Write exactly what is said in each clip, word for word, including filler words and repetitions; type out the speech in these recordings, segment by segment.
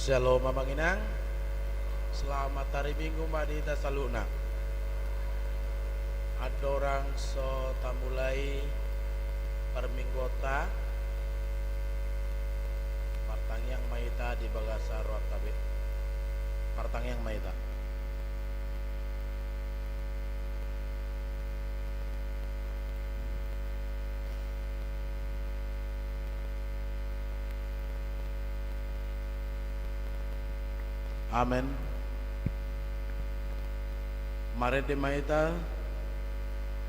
Shalom, Amang Inang. Selamat hari Minggu ma di hita saluhutna. Andorang so tamulai parmingguonta, martangiang ma hita di bagasan rohanta be. Martangiang ma hita. Amen. Marende ma hita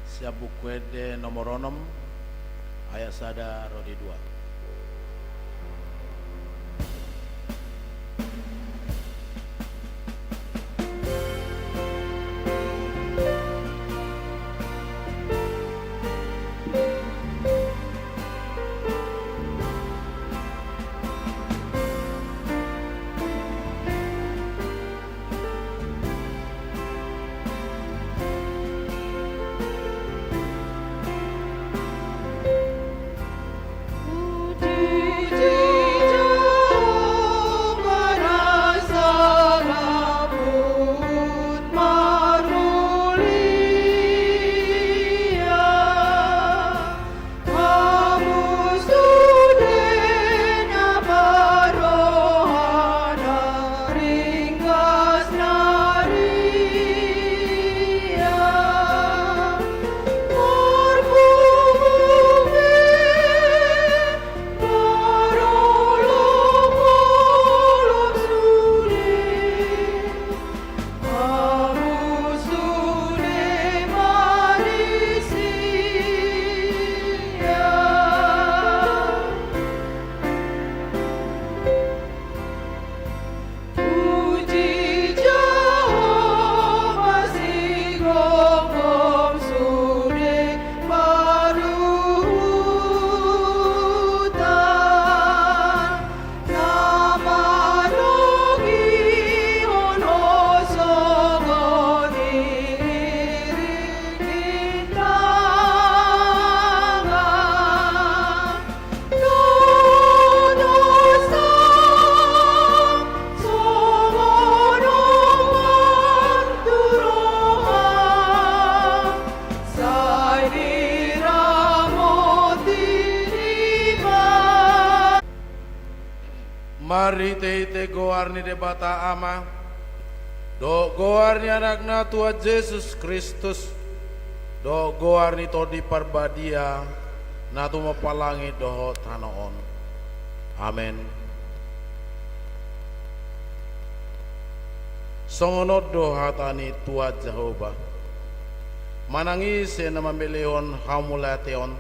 sian Buku Ende nomor onom, ayat sada ro di dua. Marhitehite goar ni Debata Ama, dohot goar ni Anakna Tuhan Jesus Kristus, dohot goar ni Tondi Parbadia, na tumompa langit dohot tano on. Amen. Songon on do hata ni Tuhan Jahowa: Manang ise na mamelehon hamauliateon,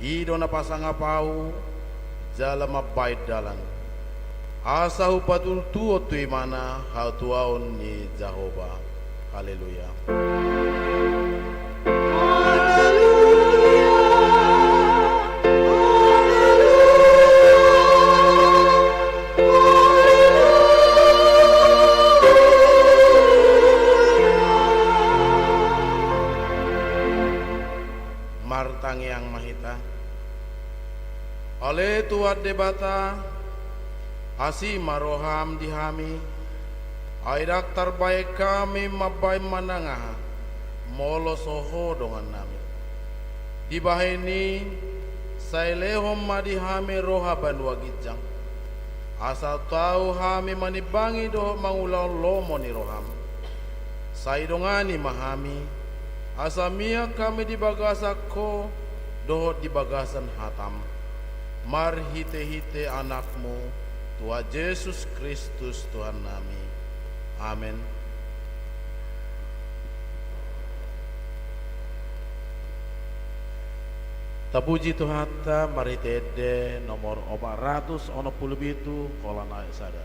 i do na pasangap Ahu, jala mambahen dalan, asa hupatultuhon tu ibana hatuaon ni Jahowa. Haleluya. Haleluya. Haleluya. Haleluya. Martangiang ma hita. Ale Tuhan Debata, asi ma roham di hami, ai ndang tarbahen hami mambahen manang aha, molo so Ho dongannami. Dibahen i, sai lehon ma di hami roha banua ginjang, asa tau hami manimbangi dohot mangulahon lomo ni roham. Sai dongani ma hami, asa mian hami di bagasan Ho dohot di bagasan hatam, marhitehite Anakmu, Tuhan Jesus Kristus Tuhannami. Amen. Tapuji Tuhanta marhite Ende nomor opat ratus onom pulu pitu, holan ayat sada.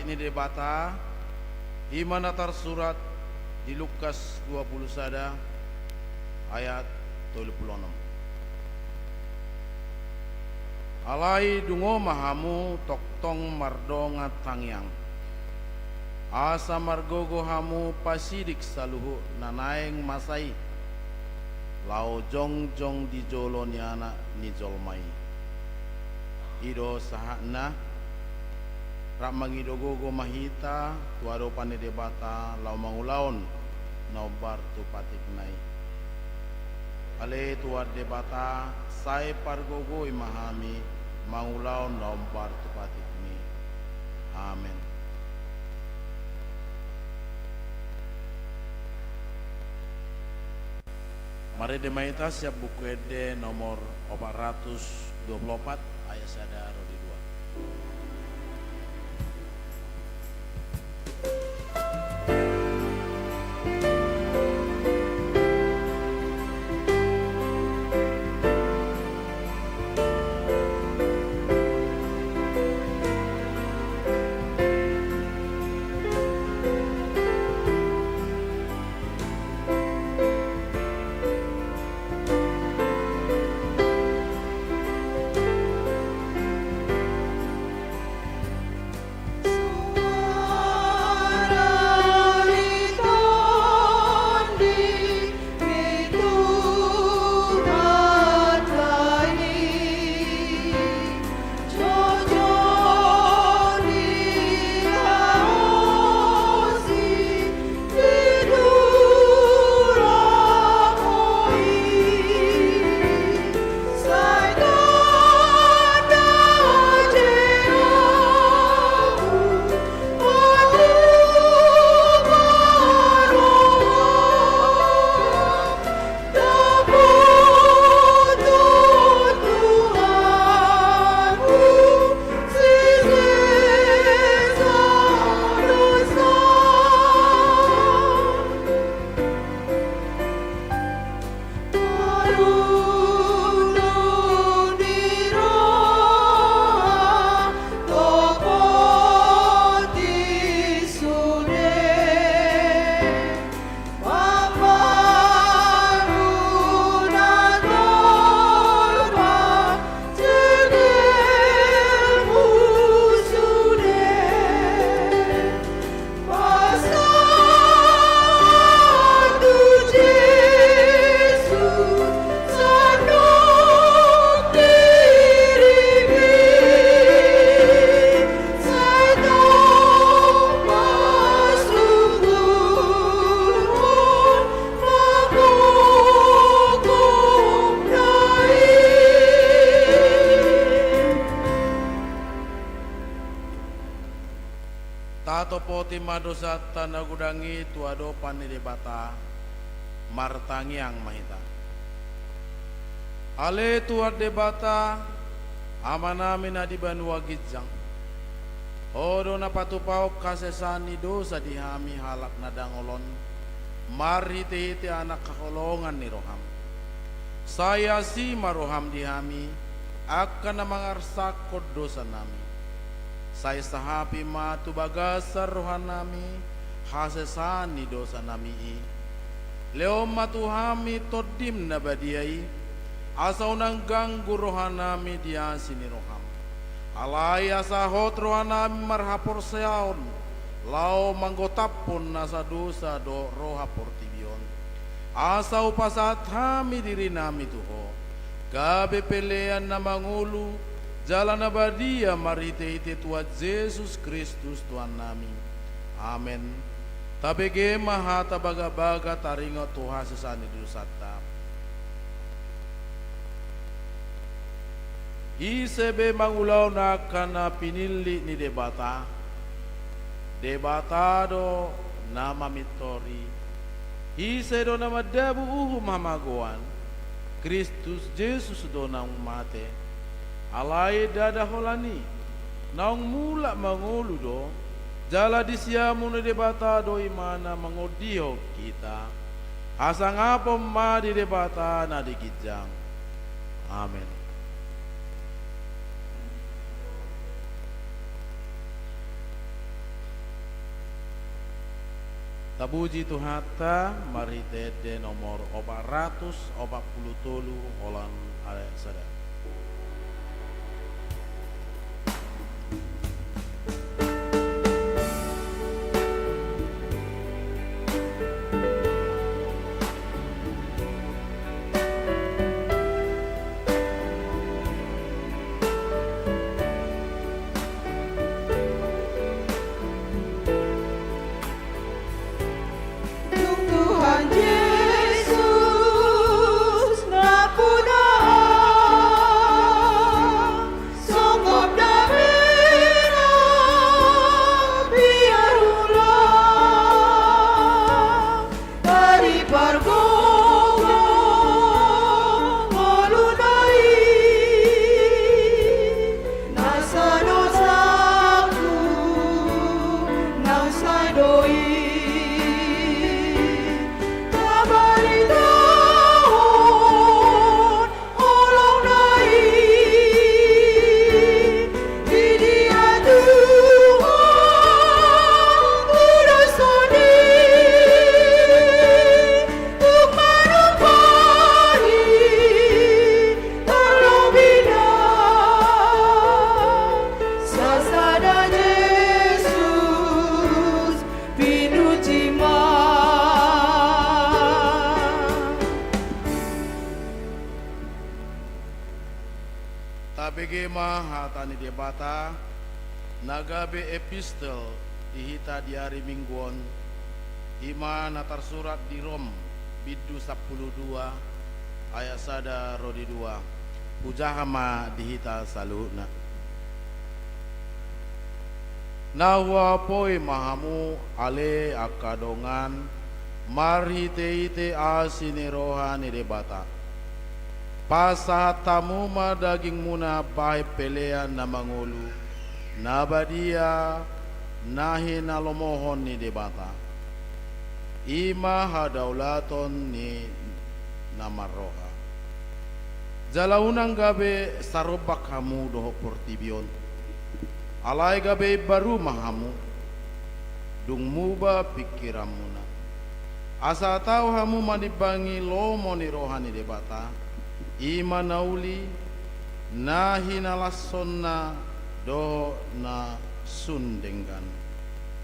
ni Debata, i ma na tarsurat di Lukas dua pulu sada ayat tolu pulu onom. Alai dungo ma hamu tongtong mardongan tangiang, asa margogo hamu pasidik saluhut na naeng masa i, laho jongjong di jolo ni Anak ni jolma i. I do sahatna. Rap mangido gogo ma hita tu adopan ni Debata laho mangulahon na hombar tu patikna i. Ale Tuhan Debata, sai pargogoi ma hami mangulahon na hombar tu patikmi. Amen. Marende ma hita sian Buku Ende nomor opat ratus dua pulu opat, ayat sada ro di dua. Tatopoti ma dosanta na godang i tu adopan ni Debata, martangiang ma hita. Ale Tuhan Debata, Amanami na di banua ginjang, Ho do na patupahon hasesaan ni dosa di hami halak na dangol on, marhitehite Anak haholongan ni roham. Sai asi ma roham di hami, angka na mangarsakhon dosanami. Sai sahapi ma tu bagasan rohanami hasesaan ni dosanami i. Lehon ma tu hami Tondim na badia i, asa unang ganggu rohanami di asi ni roham. Alai asa hot rohanami marhaporseaon, laho manggotaphon nasa dosa dohot roha portibi on. Asa hupasahat hami dirinami tu Ho, gabe pelean na mangolu, jala na badia marhitehite Tuhan Jesus Kristus Tuhannami. Amen. Tabege ma hata bagabaga taringot tu hasesaan ni dosanta. Ise be mangulahon angka na pinillit ni Debata, Debata do na mamintor i. Ise do na mandabu uhum hamagoan, Kristus Jesus do naung mate. Alai ndada holan i, naung mulak mangolu do, jala di siamun ni Debata do ibana mangondihon hita. Hasangapon ma di Debata na di ginjang. Amen. Tapuji Tuhanta, marhite ende nomor opat ratus opat pulu tolu, holan ayat sada. Tuhan Jesus, nampuna songkop damena, biar ulang dari pargogo ngolu nai. Nasa dosaku nang sai do i, tabaritahon holong nai. Di dia Tuhan, tudos on i, tuk manumpahi tarlobina sasada Jesus pinuji ma. Tabege ma hata ni Debata na gabe epistel di hita di ari Minggu on, i ma na tarsurat di Rom, bindu sampulu dua, ayat sada ro di dua. Hujaha ma di hita saluhutna. Na huapoi ma hamu ale angka dongan, marhite-hite asi ni roha ni Debata. Pasahat hamu ma dagingmuna bahen pelean na mangolu, na badia, na hinalomohon ni Debata. I ma hadaulaton ni na marroha. Jala unang gabe sarombak hamu dohot portibi on. Alai gabe imbaru ma hamu, dung muba pingkiranmuna. Asa tau hamu manimbangi lomo ni roha ni Debata, i ma na uli, na hinalashonna dohot na sun denggan.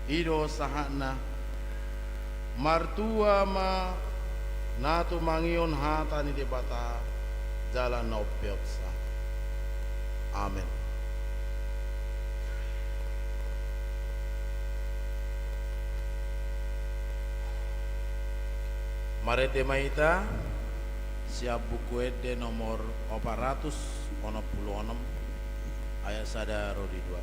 I do sahatna. Martua ma na tumangihon hata ni Debata jala na umpeopsa. Amen. Marende ma hita sian Buku Ende nomor opat ratus onom pulu onom, ayat sada ro di dua.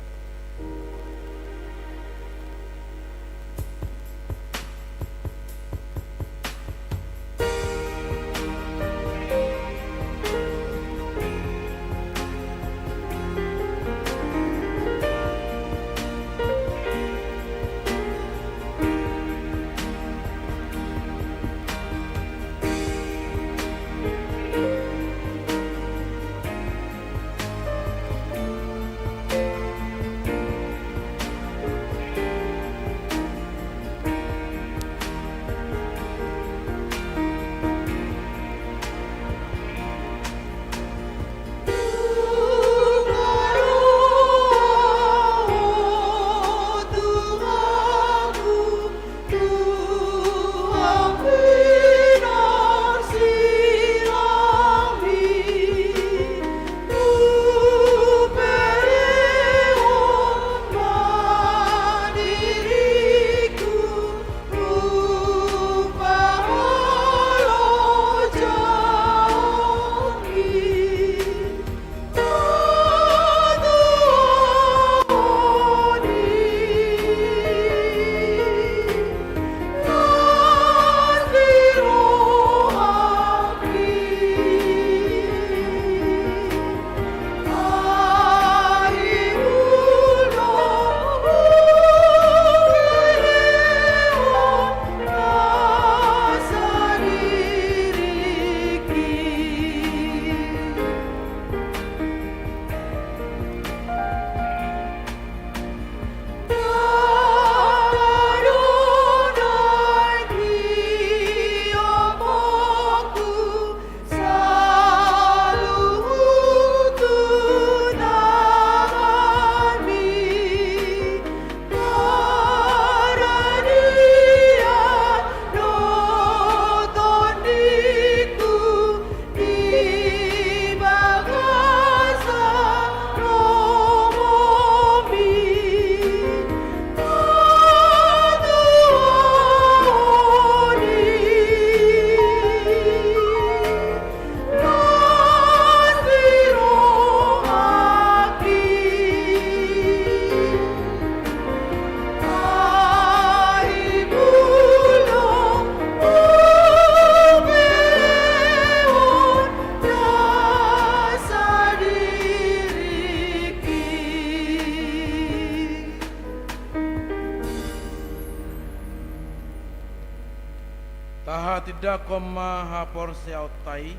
Tahatindangkon ma haporseaonta i,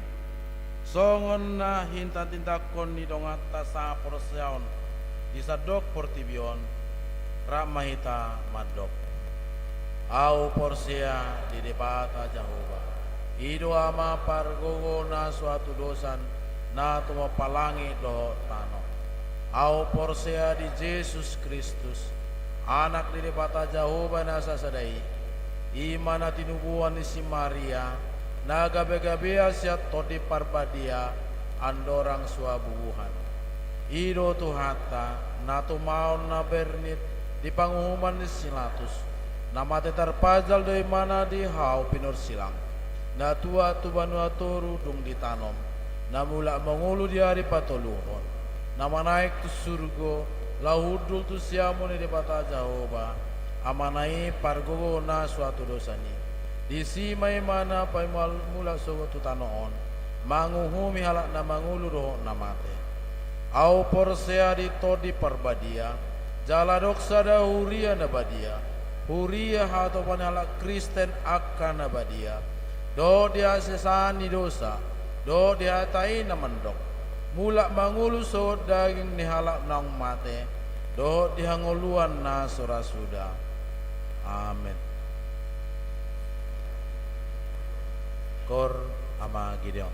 songon na hinatindangkon ni donganta sahaporseaon di sandok portibi on, rap ma hita mandok. Ahu porsea di Debata Jahowa, i do Ama pargogo na so hatudosan, na tumompa langit dohot tano. Ahu porsea di Jesus Kristus, Anak ni Debata Jahowa na sasada i, i ma na tinubuan ni si Maria, na gabegabean sian Tondi Parbadia, andorang so habubuhan. I do Tuhanta, na tumaon na bernit di panguhuman ni si Pilatus, na mate tarpajal do ibana di hau pinorsilang, na tuat tu banua toru dung ditanom, na mulak mangolu di ari patoluhon, na manaek tu surgo, laho hundul tu siamun ni Debata Jahowa, Amana i pargogo na so hatudosan i. Disi ma ibana paimulak sogot tu tano on, manguhumi halak na mangolu dohot na mate. Ahu porsea di Tondi Parbadia, jala adong sada huria na badia, huria hatopan ni halak Kristen angka na badia, dohot di hasesaan ni dosa, dohot di hata i na mandok: Mulak mangolu sogot daging ni halak naung mate, dohot di hangoluan na so ra suda. Amen. Kor Ama Gideon.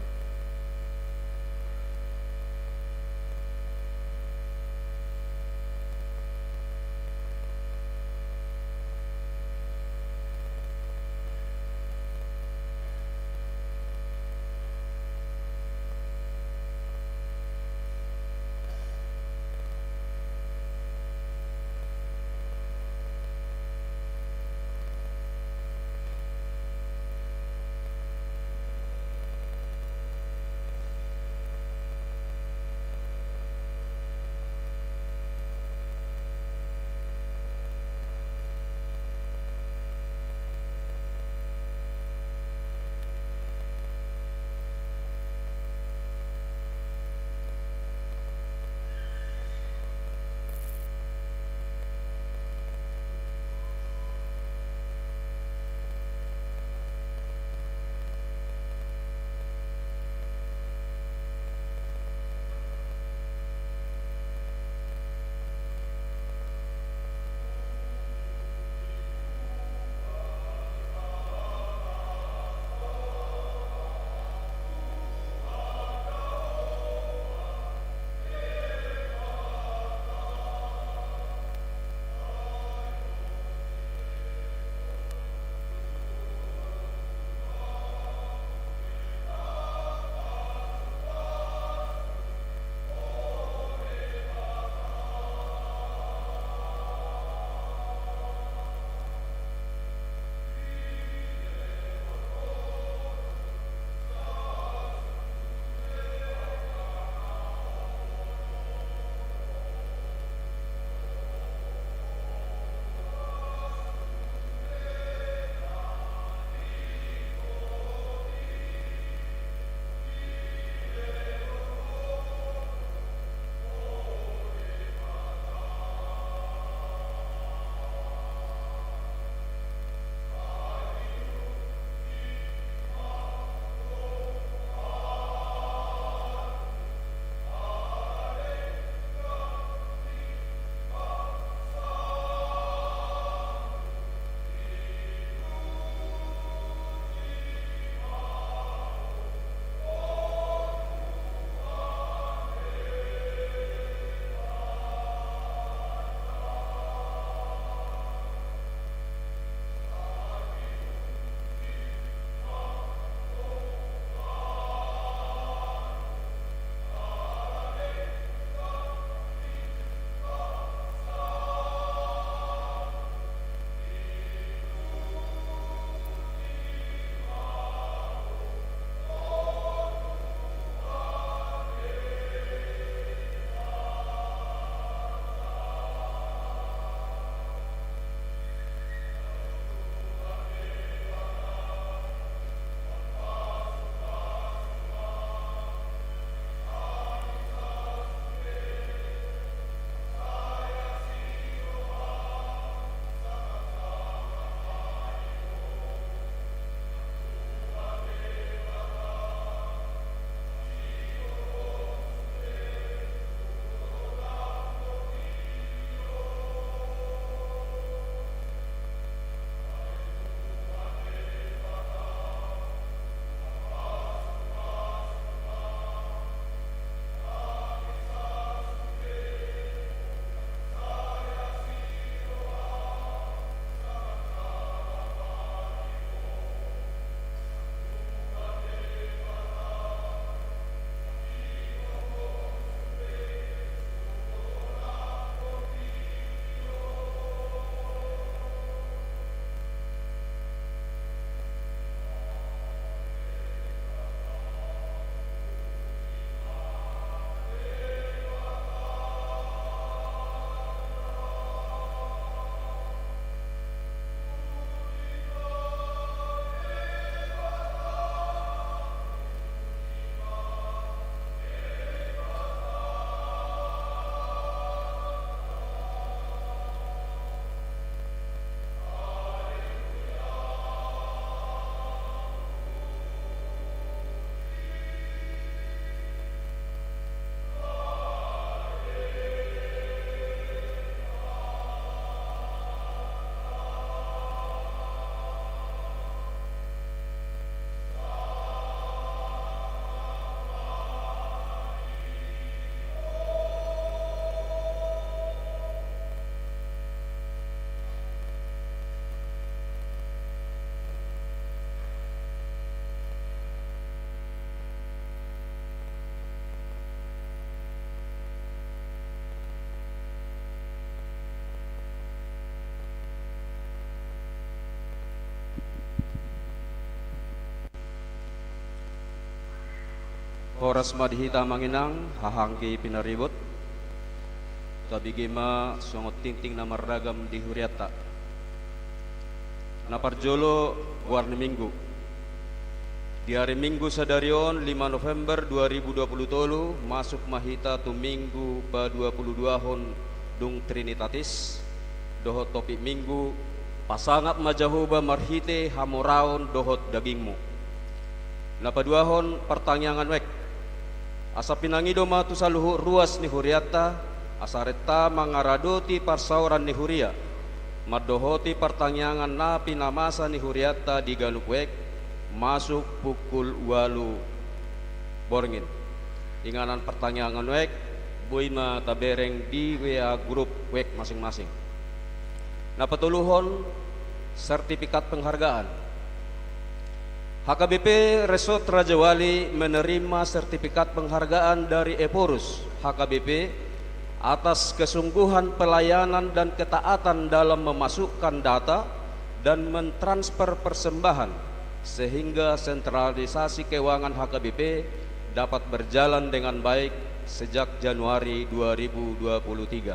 Horas ma di hita amang inang, haha anggi pinaribot. Tabege ma songon tingting na marragam di hurianta. Na parjolo, goar ni Minggu. Di ari Minggu sadari on, lima November dua ribu dua puluh tolu, masuk ma hita tu Minggu padua puluh duahon dung Trinitatis, dohot topik Minggu, Pasangap ma Jahowa marhite hamoraon dohot dagingmu. Na paduahon, partangiangan wijk. Asa pinangido ma tu saluhut ruas ni hurianta, asa renta mangaradoti parsaoran ni huria, mandohoti partangiangan na pinamasa ni hurianta di ganup wijk, masuk pukul ualu borngin. Inganan partangiangan wijk, boi ma tabereng di W A grup wijk masing-masing. Na patoluhon, sertifikat penghargaan. H K B P Resort Rajawali menerima sertifikat penghargaan dari Ephorus H K B P atas kesungguhan pelayanan dan ketaatan dalam memasukkan data dan mentransfer persembahan, sehingga sentralisasi keuangan H K B P dapat berjalan dengan baik sejak Januari dua ribu dua puluh tiga.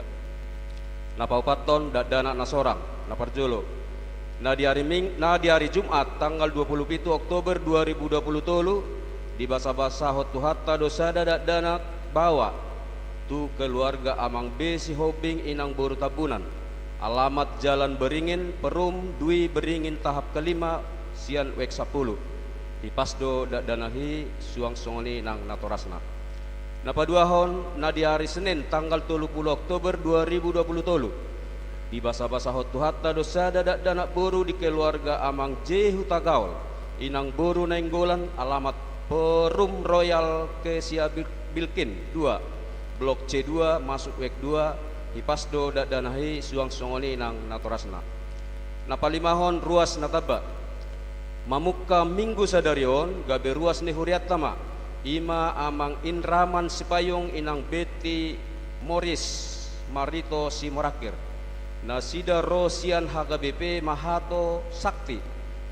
Na paopathon, dakdanak na sorang, na parjolo. Na di ari Ming-, na di ari Jumat, tanggal dua puluh pitu Oktober dua ribu dua puluh tolu, dibasabasahon Tuhanta do sada dakdanak baoa tu keluarga Amang B Sihombing, Inang boru Tambunan, alamat Jalan Beringin, Perum, Dwi Beringin tahap kelima, sian wijk sampulu. Hipas do dakdanak i, suang songon i nang natorasna. Na paduahon, na di ari Senin, tanggal tolu puluh Oktober dua ribu dua puluh tolu, dibasabasahon Tuhanta do sada dakdanak boru di keluarga Amang J Hutagaol, Inang boru Nainggolan, alamat Perum Royal Kesia Bil-, Bilkin dua, blok C dua, masuk wijk dua, hipas do dakdanak i, suang songon i nang natorasna. Na palimahon, ruas na tamba. Mamungka Minggu sadari on, gabe ruas ni hurianta ma, i ma Amang Indraman Sipayung, Inang Betty Moris Marito Simorangkir. Nasida ro sian H K B P Mahato Sakti,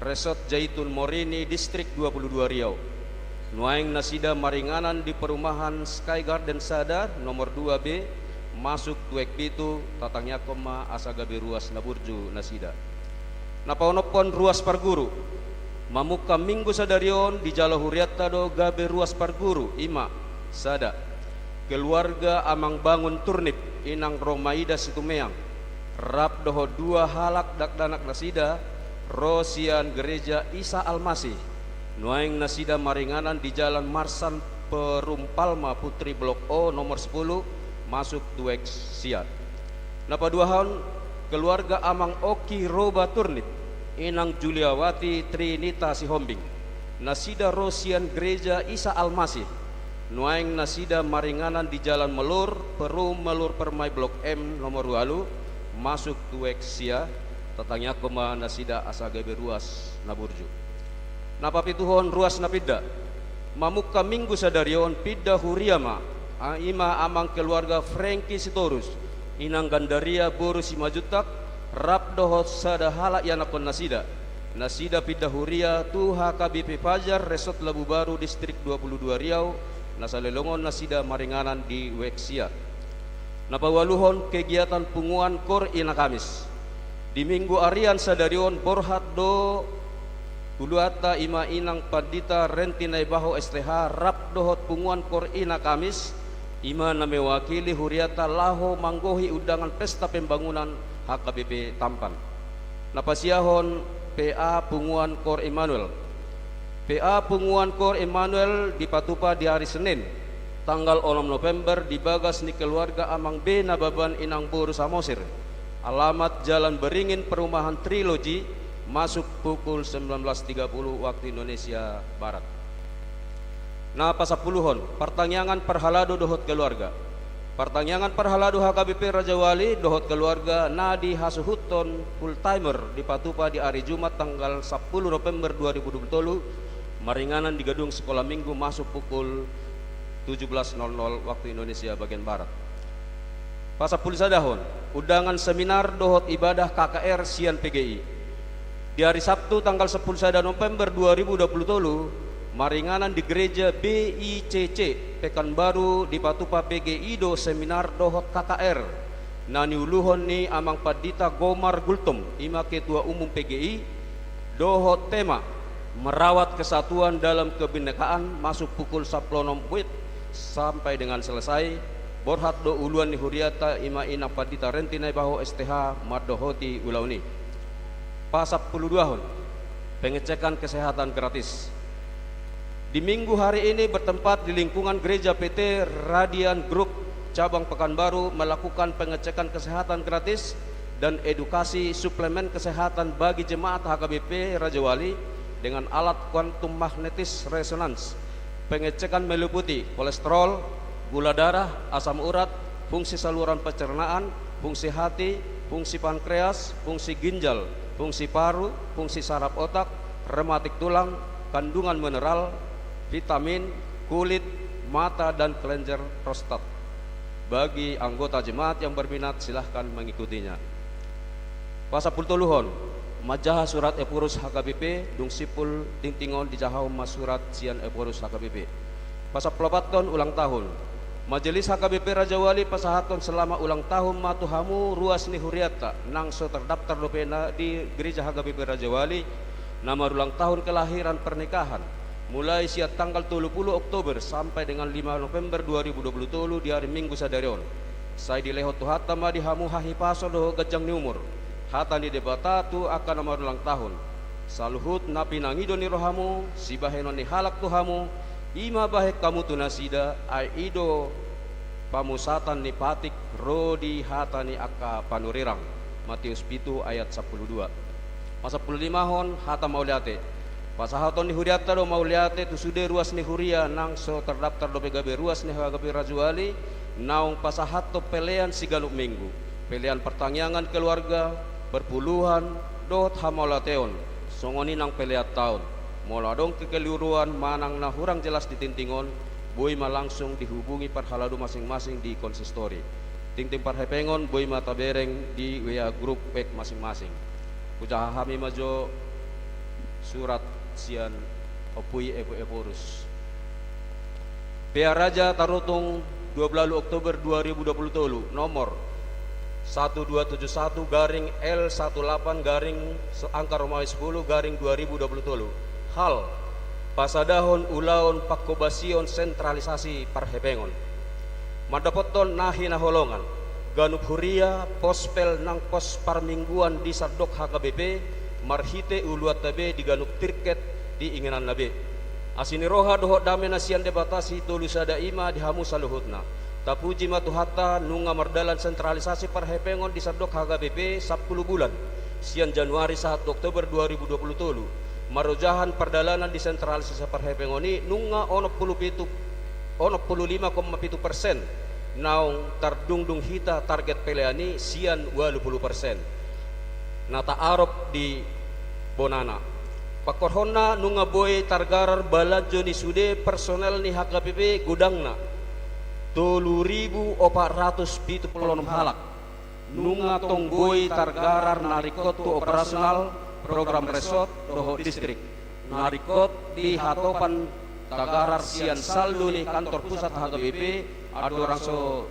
Resort Zaitun Morini, Distrik dua puluh dua Riau. Nuaeng nasida maringanan di perumahan Sky Garden sada, nomor dua B, masuk tu wijk pitu, tatangiangkon ma asa gabe ruas na burju nasida. Na paonomhon, ruas parguru. Mamungka Minggu sadari on, dijalo hurianta do gabe ruas parguru, i ma, sada, keluarga Amang Bangun Turnip, Inang Romaida Situmeang, rap dohot dua halak dakdanak nasida, ro sian Gereja Isa Almasih. Nuaeng nasida maringanan di Jalan Marsan Perum Palma Putri, blok O, nomor sepuluh, masuk tu wijk sia. Na paduahon, keluarga Amang Oki Roba Turnip, Inang Juliawati Trinita Sihombing. Nasida ro sian Gereja Isa Almasih. Nuaeng nasida maringanan di Jalan Melur, Perum Melur Permai, blok M, nomor ualu, masuk tu wijk sia. Tatangiangkon ma nasida asa gabe ruas na burju. Na papituhon, ruas na pinda. Mamungka Minggu sadari on, pinda huria ma, a, i ma Amang keluarga Frengki Sitorus, Inang Gandaria boru Simanjuntak, rap dohot sada halak ianakhon nasida. Nasida pinda huria tu H K B P Fajar, Resort Labu Baru, Distrik dua puluh dua Riau, na saleleng on nasida maringanan di wijk sia. Na paualuhon, kegiatan punguan Koor Ina Kamis. Di Minggu arian sadari on, borhat do huluanta, i ma Inang Pandita Renti Naibaho S T H, rap dohot punguan Koor Ina Kamis, i ma na mewakili hurianta laho manggohi undangan pesta pembangunan H K B P Tampan. Na pasiahon, P A punguan Koor Immanuel. P A punguan Koor Immanuel dipatupa di ari Senin, tanggal onom November, di bagas ni keluarga Amang B Nababan, Inang boru Samosir, alamat Jalan Beringin, Perumahan Trilogy, masuk pukul sembilan belas tiga puluh waktu Indonesia Barat. Na pasampuluhon, partangiangan parhalado dohot keluarga. Partangiangan parhalado H K B P Rajawali dohot keluarga na dihasuhuthon full timer dipatupa di ari Jumat tanggal sampulu November dua ribu dua puluh tolu, maringanan di Gedung Sekolah Minggu, masuk pukul tujuh belas nol nol waktu Indonesia bagian Barat. Pasampulusadahon, undangan seminar dohot ibadah K K R sian P G I. Di ari Sabtu tanggal sampulu sada November dua ribu dua puluh tolu, Maringanan di gereja B I C C Pekanbaru dipatupa P G I do seminar dohot K K R na niuluhon ni Amang Pandita Gomar Gultom, i ma ketua umum P G I, dohot tema merawat kesatuan dalam kebinekaan, masuk pukul sampulu onom wit sampai dengan selesai. Borhat do uluan ni hurianta, i ma Inang Pandita Renti Naibaho S T H, mandohoti ulaon i. Pasampuluduahon, pengecekan kesehatan gratis. Di Minggu hari ini bertempat di lingkungan Gereja P T Radian Group Cabang Pekanbaru melakukan pengecekan kesehatan gratis dan edukasi suplemen kesehatan bagi jemaat H K B P Rajawali dengan alat quantum magnetic resonance. Pengecekan meliputi kolesterol, gula darah, asam urat, fungsi saluran pencernaan, fungsi hati, fungsi pankreas, fungsi ginjal, fungsi paru, fungsi saraf otak, rematik tulang, kandungan mineral, vitamin, kulit, mata, dan kelenjar prostat. Bagi anggota jemaat yang berminat, silahkan mengikutinya. Pasampulutoluhon, manjaha surat Ephorus H K B P, dung simpul tingting on dijahahon ma surat sian Ephorus H K B P. Pasampuluopathon, ulang tahun. Majelis H K B P Rajawali pasahathon selamat ulang tahun ma tu hamu ruas ni hurianta, nang so terdaftar dope na di gereja H K B P Rajawali, na marulang tahun kelahiran pernikahan, mulai sian tanggal tolu pulu Oktober sampai dengan lima November dua ribu dua pulu tolu di ari Minggu sadari on. Sai dilehon Tuhanta ma di hamu hahipason dohot ganjang ni umur. Hata ni Debata tu angka na marulang tahun. Saluhut na pinangido ni rohamu, sibahenon ni halak tu hamu, i ma bahen hamu tu nasida, ai i do pamusatan ni patik ro di hata ni angka panurirang. Matius pitu ayat sampulu dua. Pasampululimahon, hata mauliate. Pasahaton ni hurianta do mauliate tu sude ruas ni huria nang so terdaftar dope gabe ruas ni H K B P Rajawali, naung pasahathon pelean siganup minggu, pelean pertangiangan keluarga, perpuluhan, dohot hamauliateon, songon i nang pelean taon. Molo adong kekeliruan manang na hurang jelas di tingting on, boi ma langsung dihubungi parhalado masing-masing di konsistori. Tingting parhepengon boi ma tabereng di W A grup wek masing-masing. Hujaha hami ma jo surat sian Ompu i Ephorus. P A Raja Tarutung, dua pulu Oktober dua ribu dua pulu tolu, nomor satu dua tujuh satu garing L satu delapan garing se-, angka Romawi sepuluh garing dua ribu dua pulu tolu. Hal, pasadahon ulaon pangkobasion sentralisasi parhepengon. Mandapothon na hinaholongan, ganup huria, pospel nang pos parmingguan di sandok H K B P, marhite uluanta be di ganup tirket di ingananna be. Asi ni roha dohot dame na sian Debata Sitolusada i ma di hamu saluhutna. Tapuji ma Tuhanta, nunga mardalan sentralisasi parhepengon di sandok H K B P sampulu bulan, sian Januari sahat tu Oktober dua ribu dua pulu tolu. Marojahan pardalanan di sentralisasi parhepengon i nunga onom pulu pitu, onom pulu lima koma pitu persen, naung tardungdung hita target pelean i sian ualu pulu persen na taarop di bonana. Pangkorhonna, nunga boi targarar balanjo ni sude personel ni H K B P godangna, tolu ribu opat ratus pitu pulu onom halak. Nunga tong boi targarar na ringkot tu operasional program resort dohot distrik. Na ringkot di hatopan tagarar sian saldo ni kantor pusat H K B P, andorang so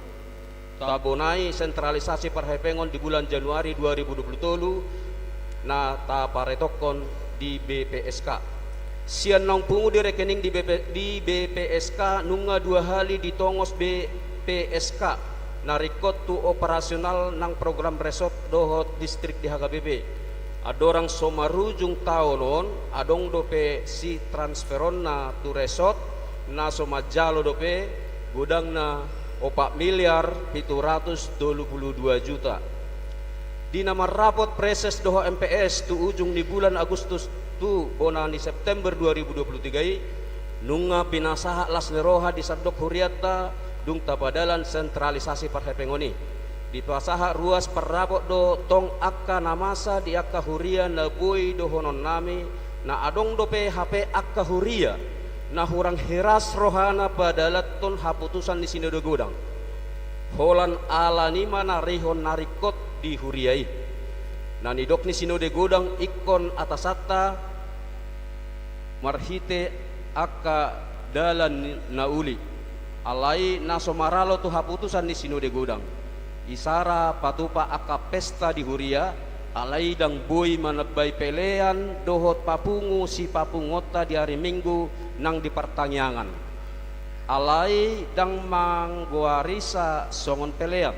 tabonai sentralisasi parhepengon di bulan Januari dua ribu dua pulu tolu, na taparetokkon di B P S K. Sian naung pungu di rekening di B P, di B P S K, nunga dua hali ditongos B P S K na ringkot tu operasional nang program resort dohot distrik di H K B P. Andorang so marujung taon on, adong dope sitransferonna tu resort, na so manjalo dope, godangna opat miliar pitu ratus tolu pulu dua juta. Di na marrapot Praeses dohot M P S tu ujung ni bulan Agustus tu bona ni September dua ribu dua pulu tiga i, nunga pinasahat las ni roha di sandok hurianta, dung tapadalan sentralisasi parhepengon i. Dipasahat ruas parrapot do tong angka na masa di angka huria na boi dohononnami, na adong dope hape angka huria na hurang hiras rohana padalanhon haputusan ni sinode godang, holan alani manarihon na ringkot di huria i. Na nidok ni sinode godang ingkon atasanta marhite angka dalan ni, na uli. Alai na so maralo tu haputusan ni Sinode Godang. Isara patupa angka pesta di huria, alai ndang boi manambai pelean dohot papungu sipapunguonta di ari Minggu nang di partangiangan. Alai ndang manggoarisa songon pelean,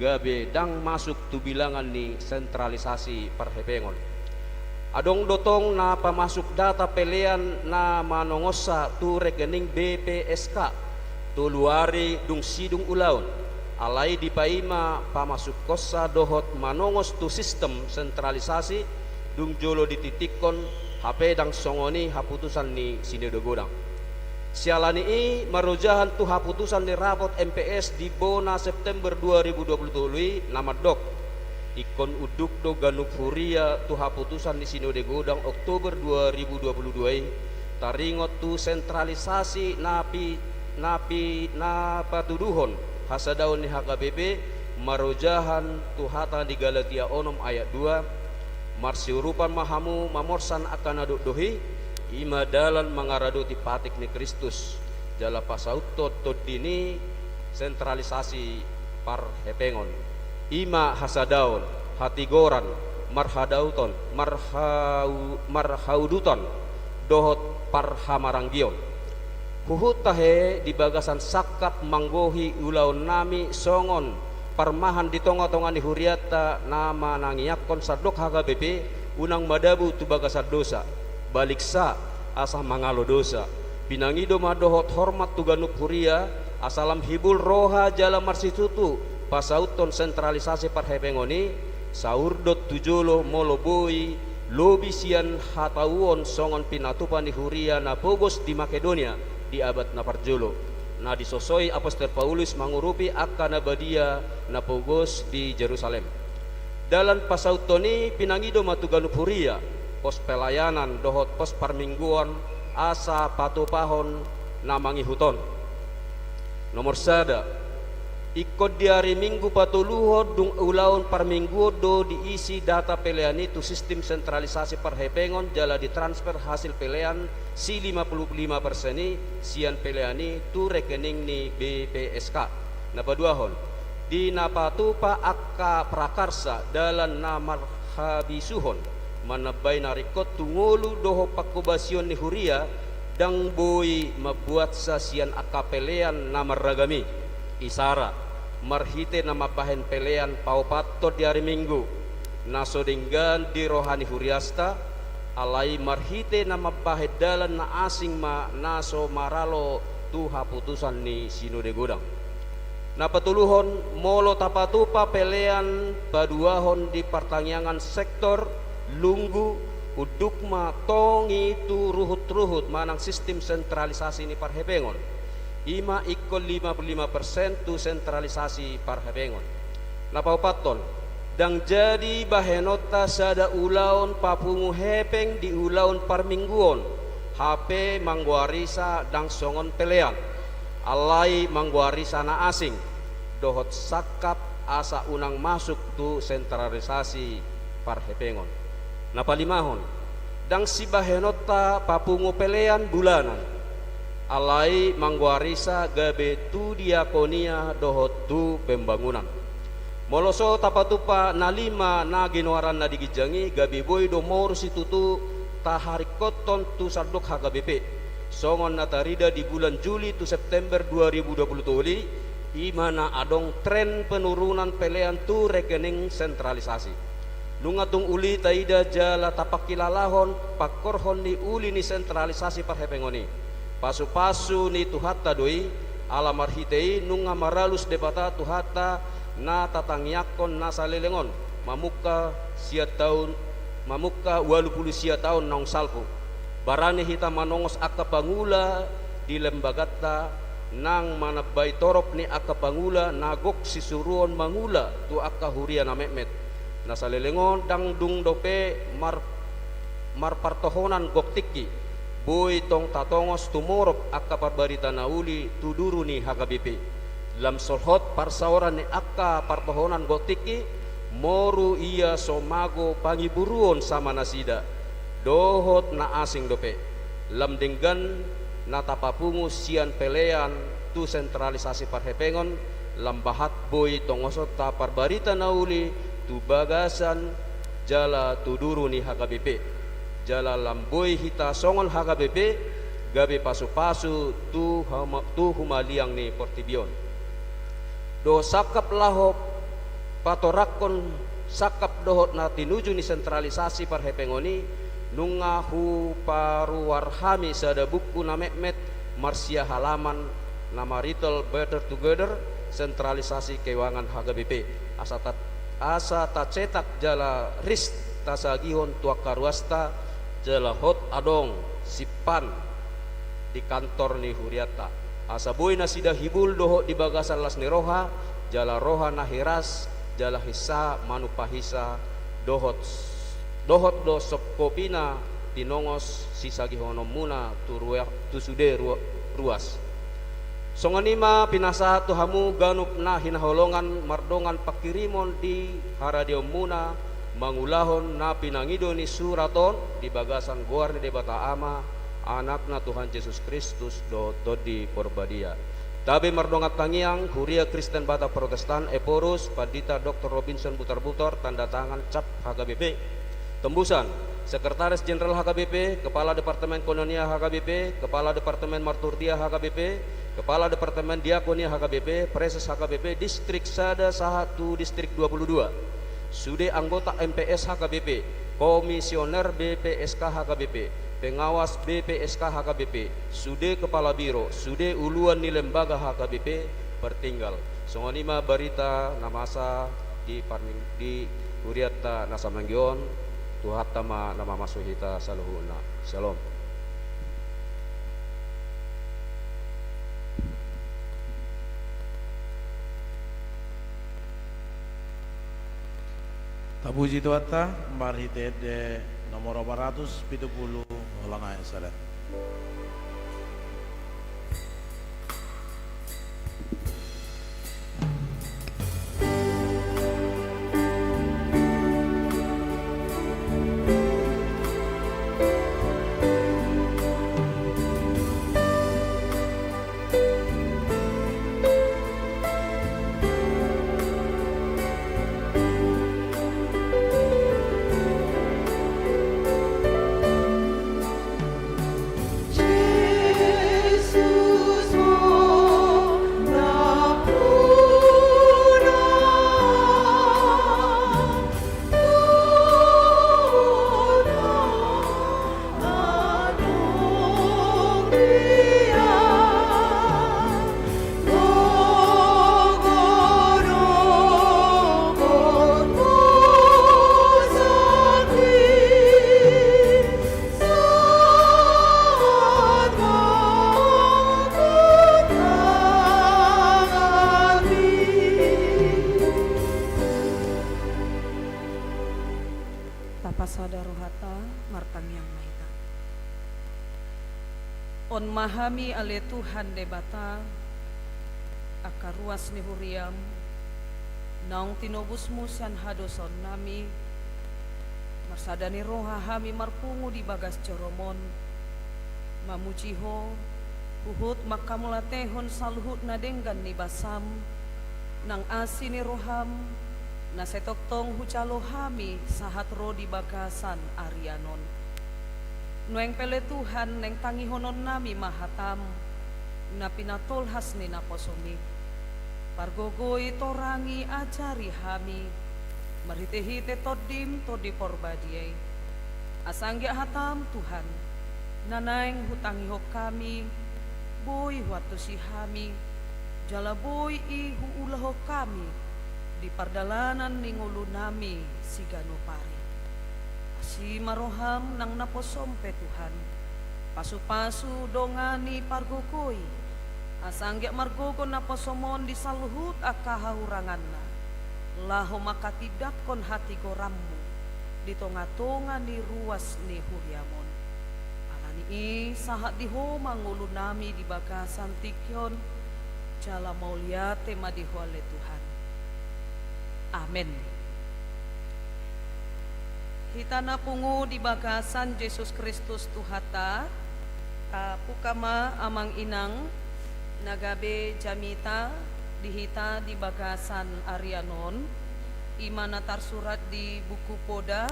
gabe ndang masuk tu bilangan ni sentralisasi parhepengon. Adong do tong na pamasuk data pelean na manongonsa tu rekening B P S K, tolu ari dung sidung ulaon. Alai dipaima pamasukkonsa dohot manongos tu sistem sentralisasi, dung jolo dititikkon, hape ndang songon i haputusan ni Sinode Godang. Siala ni i, marojahan tu haputusan ni rapot M P S di bona September dua ribu dua puluh tolu i na mandok, ingkon unduk do ganup huria tu haputusan ni Sinode Godang Oktober dua ribu dua puluh dua i, taringot tu sentralisasi na pi-, na pi-, na patuduhon hasadaon ni H K B P, marojahan tu hata ni Galatia onom ayat dua, marsiurupan ma hamu mamorsan angka na dokdok i, i ma dalan mangaradoti patik ni Kristus, jala pasauthon tondi ni sentralisasi parhepengon. I ma hasadaon, hatigoran, marhadauton, marhau-, marhaudutan, dohot parhamaranggion. Huhut tahe di bagasan sangkap manggohi ulaonnami songon parmahan di tonga-tonga ni hurianta na manangiangkon sandok H K B P, unang madabu tu bagasan dosa. Baliksa, asa mangalo dosa. Pinangido ma dohot hormat tu ganup huria, asa lam hibul roha jala marsitutu pasauthon sentralisasi parhepengon i, saurdot tu jolo molo boi lobi sian hatauon songon pinatupa ni huria na pogos di Makedonia di abad na parjolo, na disosoi Apostel Paulus mangurupi angka na badia na pogos di Jerusalem. Dalan pasauthon i pinangido ma tu ganup huria, pos pelayanan dohot pos parmingguon, asa patupahon na mangihut on. Nomor sada, ingkon di ari Minggu patoluhon dung ulaon parmingguon do diisi data pelean i tu sistem sentralisasi parhepengon jala ditransfer hasil pelean si lima puluh lima persen i sian pelean i tu rekening ni B P S K. Na paduahon, di na patupa angka prakarsa dalan na marhabisuhon, manambai na ringkot tu ngolu dohot pangkobasion ni huria, ndang boi mambuatsa sian angka pelean na marragam i. Isara, marhite na mambahen pelean paopathon di ari Minggu, na so denggan di roha ni huriasta, alai marhite na mambahen dalan na asing ma na so maralo tu haputusan ni Sinode Godang. Na patoluhon, molo tapatupa pelean paduahon di partangiangan sektor, lunggu, unduk ma tong i tu ruhut-ruhut manang sistem sentralisasi ni parhepengon. I ma ingkon lima puluh lima persen tu sentralisasi parhepengon. Na paopathon, ndang jadi bahenonta sada ulaon papungu hepeng di ulaon parmingguon, hape manggoarisa ndang songon pelean, alai manggoarisa na asing, dohot sangkap asa unang masuk tu sentralisasi parhepengon. Na palimahon, ndang sibahenonta papungu pelean bulanan, alai manggoarisa gabe tu diakonia dohot tu pembangunan. Molo so tapatupa na lima na ginoaran na di ginjang i, gabe boi do moru situtu taharingkothon tu sandok H K B P. Songon na tarida di bulan Juli tu September dua ribu dua puluh tolu i, i ma na adong tren penurunan pelean tu rekening sentralisasi. Nunga tung uli taida jala tapangkilalahon pangkorhon ni uli ni sentralisasi parhepengon i. Pasupasu ni Tuhanta do i, ala marhite i nunga maralus Debata Tuhanta na tatangiangkon na saleleng on, mamungka sia taon, mamungka ualu pulu sia taon naung salpu. Barani hita manongos angka pangula di lembaganta, nang manambai torop ni angka pangula na gok sisuruon mangula tu angka huria na metmet. Na saleleng on ndang dung dope mar-, marpartohonan gok tingki, boi tong tatongos tumorop angka parbarita na uli tu duru ni H K B P. Lam solhot parsaoran ni angka partohonan gok tingki, moru ia so mago pangiburuon sama nasida, dohot na asing dope. Lam denggan na tapapungu sian pelean tu sentralisasi parhepengon, lam bahat boi tongoson taparbarita na uli tu bagasan jala tu duru ni H K B P. Jala lam boi hita songon H K B P gabe pasupasu tu hama-, tu humaliang ni portibi on. Dohot sangkap laho patorangkon sangkap dohot na tinuju ni sentralisasi parhepengon i, nunga huparuar hami sada buku na metmet marsiahalaman na maritel Better Together, sentralisasi keuangan H K B P. Asa ta-, asa tacetak jala ris tasagihon tu angka ruasta jala hot adong simpan di kantor ni hurianta. Asa boi nasida hibul dohot di bagasan las ni roha, jala roha na hiras, jala hinsa manumpahinsa, dohot, dohot do sop kopina tinongos sisagihononmuna tu rua-, tu sude rua-, ruas. Songon i ma pinasahat tu hamu ganup na hinaholongan mardongan pangkirimon di haradeonmuna, mangulahon na pinangido ni surat on di bagasan goar ni Debata Ama, Anakna Tuhan Jesus Kristus dohot Tondi Porbadia. Tabe mardongan tangiang, Huria Kristen Batak Protestan, Ephorus, Pandita Doktor Robinson Butarbutar, tanda tangan cap H K B P. Tembusan, Sekretaris Jenderal H K B P, Kepala Departemen Koinonia H K B P, Kepala Departemen Marturdia H K B P, Kepala Departemen Diakonia H K B P, Praeses H K B P, Distrik sada sahat tu Distrik dua puluh dua. Sude anggota M P S H K B P, Komisioner B P S K H K B P, Pengawas B P S K H K B P, sude Kepala Biro, sude uluan ni lembaga H K B P, partinggal. Songon i ma barita na masa di parning-, di hurianta na samanggi on, Tuhanta ma na mamasu hita saluhutna. Syalom. Tapuji Tuhanta, marhite ende nomor opat ratus pitu pulu, holan nai sada. Tapasada rohanta, martangiang ma hita. On ma hami ale Tuhan Debata, angka ruas ni huriam, naung tinobusmu sian hadosaonnami, marsada ni roha hami marpungu di bagas joroMon, mamuji Ho, huhut manghamauliatehon saluhut na denggan ni basaM, nang asi ni rohaM, na sai tongtong hujalo hami sahat ro di bagasan arian on. Nuaeng pe ale Tuhan, naeng tangihononnami ma hataM, na pinatolhas ni naposoMi. Pargogoi, torangi, ajari hami, marhitehite TondiM, Tondi Porbadia i. Asa anggiat hataM, Tuhan, na naeng hutangihon hami, boi huantusi hami, jala boi i huulahon hami di pardalanan ni ngolunami siganup ari. Asi ma rohaM nang naposoM pe, Tuhan, pasupasu, dongani, pargogoi, asa anggiat margogo naposoMon di saluhut angka hahuranganna, laho manghatindanghon hatigoranMu di tongatonga ni ruas ni huriaM on. Alani i sahat di Ho ma ngolunami di bagasan tingki on, jala mauliate ma di Ho ale Tuhan. Amen. Hita na pungu di bagasan Jesus Kristus Tuhanta, Tabuka ma amang inang na gabe jamita di hita di bagasan arian on, i ma na tarsurat di buku Poda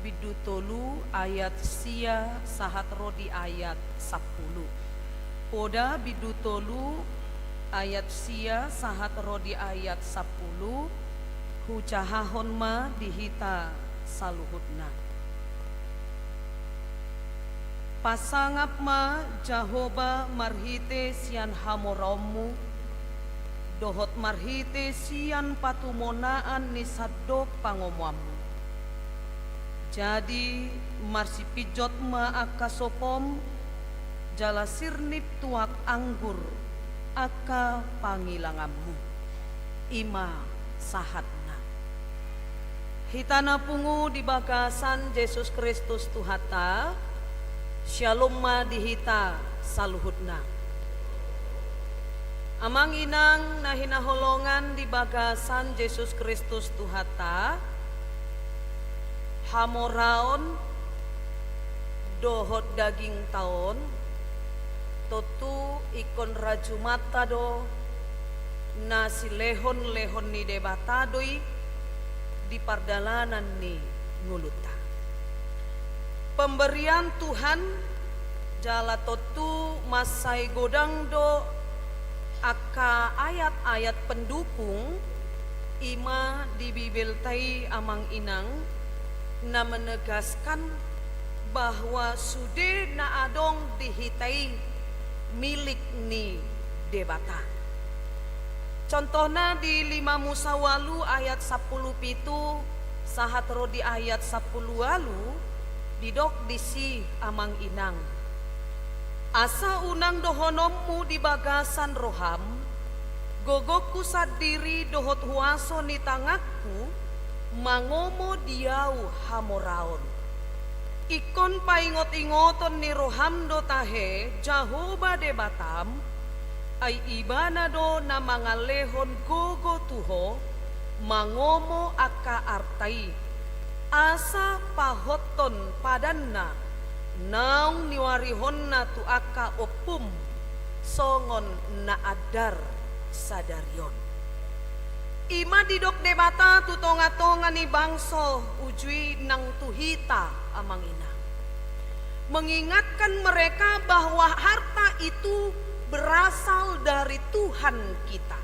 bindu tolu ayat sia sahat ro di ayat sampulu. Poda bindu tolu ayat sia sahat ro di ayat sampulu, hujahahon ma di hita saluhutna. Pasangap ma Jahowa marhite sian hamoraonmu, dohot marhite sian patumonaan ni sandok pangomoanmu. Jadi marsipinjot ma angka sopom, jala sirnip tuak anggur angka pangilanganmu. I ma sahatna. Hita na pungu di bagasan Jesus Kristus Tuhanta, syalom ma di hita saluhutna. Amang inang na hinaholongan di bagasan Jesus Kristus Tuhanta, hamoraon dohot dagingta on, tontu ingkon rajumanta do na silehonlehon ni Debata do i di pardalanan ni ngolunta. Pemberian Tuhan, jala tontu mansai godang do angka ayat-ayat pendukung, i ma di Bibelta i amang inang, na menegaskan bahwa sude na adong di hita i milik ni Debata. Contohna di lima Musa ualu ayat sampulu pitu sahat ro di ayat sampulu ualu, didok disi amang inang: Asa unang dohononmu di bagasan roham, gogongku sandiri dohot huaso ni tanganku mangomo di ahu hamoraon. Ingkon paingotingoton ni roham do tahe Jahowa Debatam, ai Ibana do na mangalehon gogo tu ho mangomo angka arta i, asa pahothon padanna naung niuarihonna tu angka ompum songon na andar sadari on. I ma didok Debata tu tongatonga ni bangso uju i nang tu hita amang inang, mengingatkan mereka bahwa harta itu berasal dari Tuhan kita.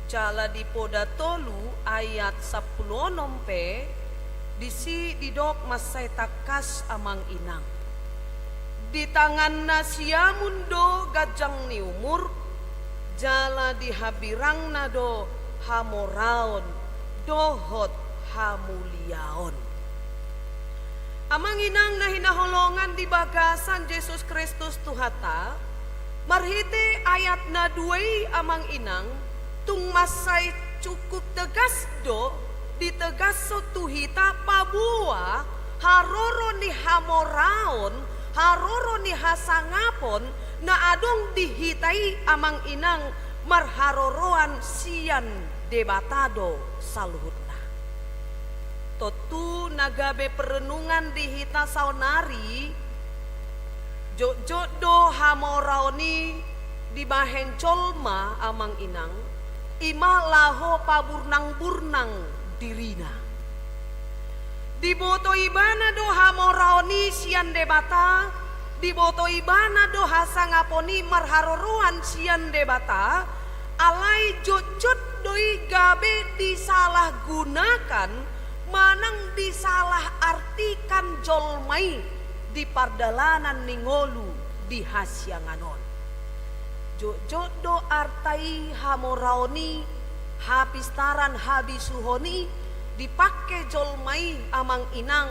Jala di Poda tolu ayat sampulu onom pe, disi didok mansai tangkas amang inang: Di tanganna siamun do ganjang ni umur, jala di hambirangna do hamoraon dohot hamuliaon. Amang inang na hinaholongan di bagasan Jesus Kristus Tuhanta, marhite ayat na dua i amang inang, tung mansai cukup tegas do ditegashon tu hita paboa haroro ni hamoraon, haroro ni hasangapon na adong di hita i amang inang marharoroan sian Debata do saluhutna. Tontu na gabe perenungan di hita saonari, jotjot do hamoraon i dibahen jolma amang inang, i ma laho paburnangburnang dirina. Diboto ibana do hamoraon i sian Debata, diboto ibana do hasangapon i marharoroan sian Debata, alai jotjot do i gabe disalahgunakan manang disalahartikan jolma i di pardalanan ni ngolu di hasiangan on. Jotjot do arta i, hamoraon i, hapistaran habisuhon i, dipangke jolma i amang inang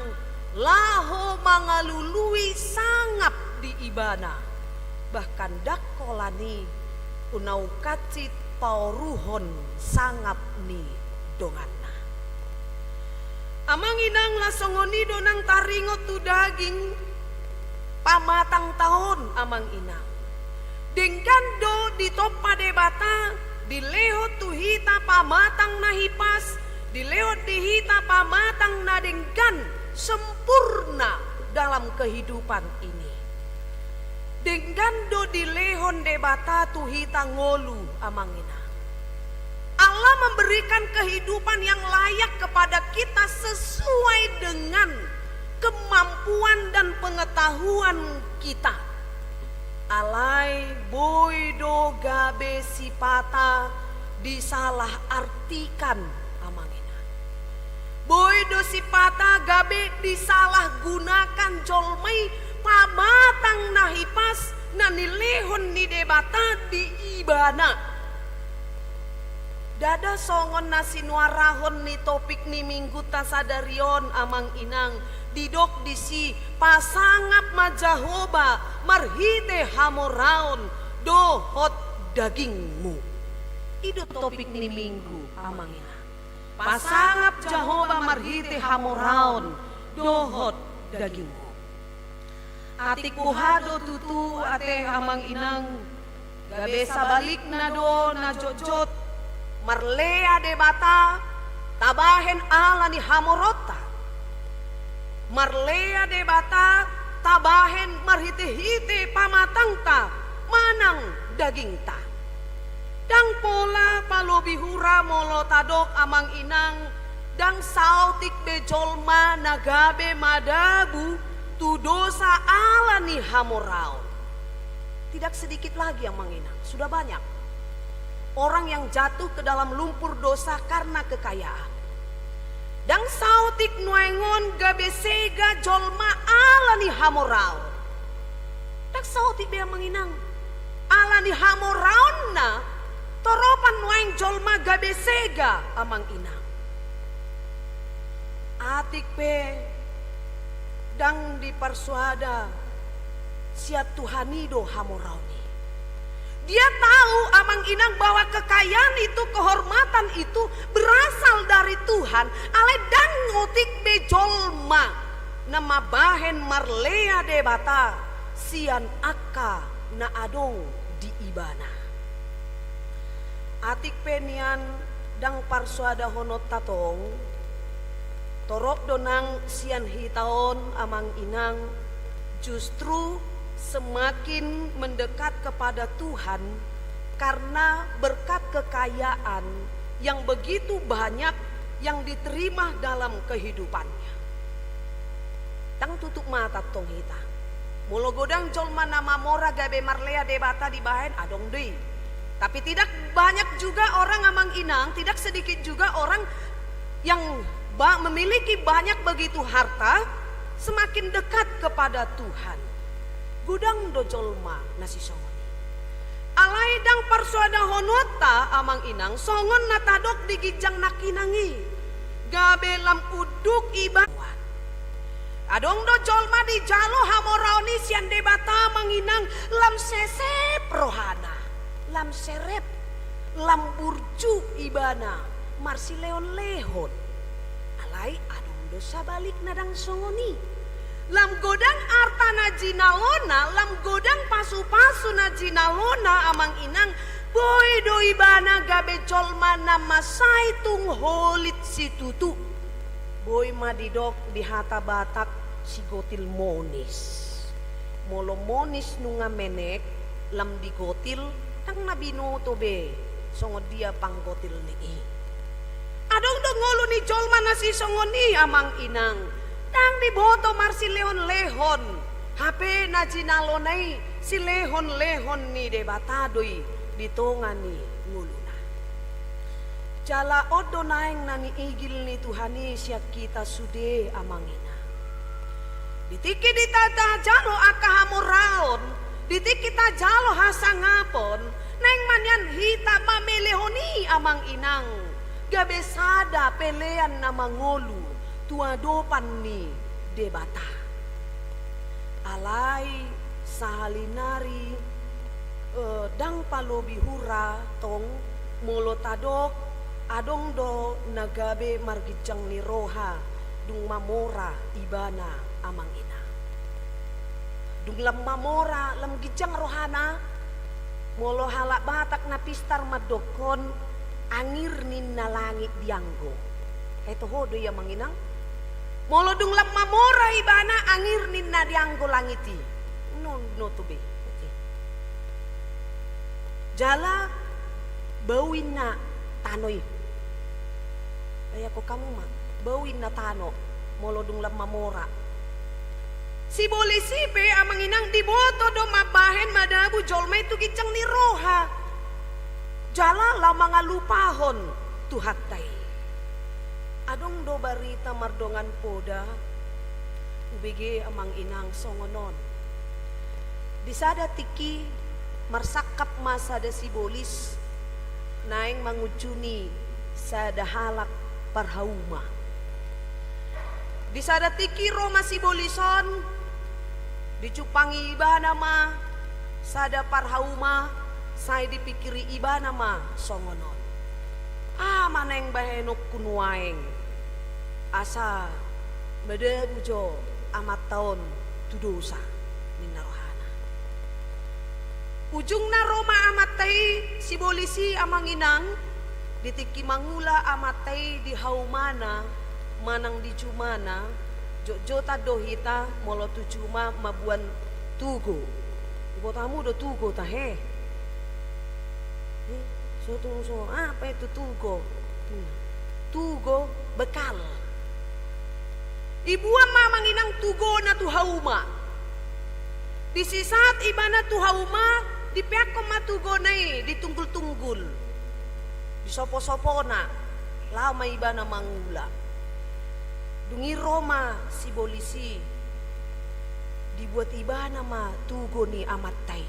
laho mangalului sangap di ibana, bahkan ndang holan i unang hansit paoruhon sangap ni donganna. Amang inang, las songon i do nang taringot tu daging pamatangta on amang inang. Denggan do ditompa Debata, dilehon tu hita pamatang na hipas, dilehon di hita pamatang na denggan, sempurna dalam kehidupan ini. Denggan do dilehon Debata tu hita ngolu, amang inang. Allah memberikan kehidupan yang layak kepada kita sesuai dengan kemampuan dan pengetahuan kita. Alai boi do gabe sipata disalah artikan, amang inang. Boi do sipata gabe disalah gunakan jolma i pamatang na hipas na nilehon ni Debata di ibana. Ndada songon na sinuarahon ni topik ni minggunta sadari on, amang inang, didok disi, pasangap ma Jahowa marhite hamoraon dohot dagingmu. I do topik ni minggu, amang inang. Pasangap Jahowa marhite hamoraon dohot dagingmu. Atik boha do tutu ate, amang inang, gabe sabalikna do na jotjot, marlea Debata tabahen ala ni hamoraonta. Marlea Debata tabahen marhitehite pamatangta manang dagingta. Ndang pola palobi hura molo tadok, amang inang, ndang saotik be jolma na gabe madabu tu dosa ala ni hamoraon. Tidak sedikit lagi, amang inang, sudah banyak orang yang jatuh ke dalam lumpur dosa karena kekayaan. Ndang saotik nuaeng on gabe sega jolma ala ni hamoraon. Ndang saotik be, amang inang, ala ni hamoraonna toropan nuaeng jolma gabe sega, amang inang. Atik pe ndang diparsoada sian Tuhan i do hamoraon i. Dia tahu, amang inang, bahwa kekayaan itu, kehormatan itu berasal dari Tuhan, alai ndang otik be jolma na mambahen marlea Debata sian angka na adong di ibana. Atik pe nian ndang parsoadahononta tong, torop do nang sian hita on, amang inang, justru semakin mendekat kepada Tuhan karena berkat kekayaan yang begitu banyak yang diterima dalam kehidupannya. Ndang tutup mata tong hita. Molo godang jolma na mamora gabe marlea Debata dibahen, adong do i. Tapi tidak banyak juga orang, amang inang, tidak sedikit juga orang yang ba-, memiliki banyak begitu harta, semakin dekat kepada Tuhan. Godang do jolma na sisongon i. Alai ndang parsoadahononta, amang inang, songon na tadok di ginjang nangkiningan i, gabe lam unduk iba-. Adong do jolma dijalo hamoraon i sian Debata, amang inang, lam sesep rohana, lam serep, lam burju ibana marsilehonlehon. Alai adong do sabalikna, ndang songon i. Lam godang arta na jinalona, lam godang pasupasu na jinalona, amang inang, boi do ibana gabe jolma na mansai tung holit situtu. Boi ma didok di hata Batak, sigotil monis. Molo monis nunga menek, lam digotil, ndang na binoto be songon dia panggotil ni i. Adong do ngolu ni jolma na sisongon i, amang inang, ndang diboto marsilehonlehon, hape na jinalona i silehonlehon ni Debata do i di tonga ni ngoluna. Jala on do naeng na niigil ni Tuhan i sian hita sude, amang inang. Di tingki di ta-, tajalo angka hamoraon, di tingki tajalo hasangapon, naeng ma nian hita mamelehon i, amang inang, gabe sada pelean na mangolu tu adopan ni Debata. Alai sahali nari, eh, ndang palobi hura tong, molo tadok, adong do na gabe marginjang ni roha dung mamora ibana, amang inang. Dung lam mamora, lam ginjang rohana, molo halak Batak na pistar mandokkon, angir ninna langit dianggo. Ai toho do i, amang inang? Molo dung lam mamora ibana, angir ninna dianggo langit i. Nono tu be. Jala bau inna tano i. Bayangkon hamu ma, bau inna tano molo dung lam mamora. Sibolis i pe, amang inang, diboto do mambahen madabu jolma i tu ginjang ni roha, jala laho mangalupahon Tuhanta i. Adong do barita mardongan poda, hubege, amang inang, songon on. Di sada tingki marsangkap ma sada sibolis naeng mangunjuni sada halak parhauma. Di sada tingki ro ma sibolis on, dijumpangi ibana ma sada parhauma, sai dipingkiri ibana ma songon on: Aha ma naeng bahenonku nuaeng asa madabu jo amanta on tu dosa, ninna rohana. Ujungna ro ma amanta i, sibolis i, amang inang. Di tingki mangula amanta i di haumana manang di jumana, jotjotan do hita molo tu juma mamboan tugo. Diboto hamu do tugo tahe? Eh, so tung so, aha pe tu tugo? Hmm. Tugo, bekal. Dibuat ma, amang inang, tugona tu hauma. Disi sahat ibana tu hauma, dipeakkon ma tugona i, ditunggultunggul, disoposopona, laho ma ibana mangula. Dung i ro ma sibolis i, dibuat ibana ma tugo ni amanta i.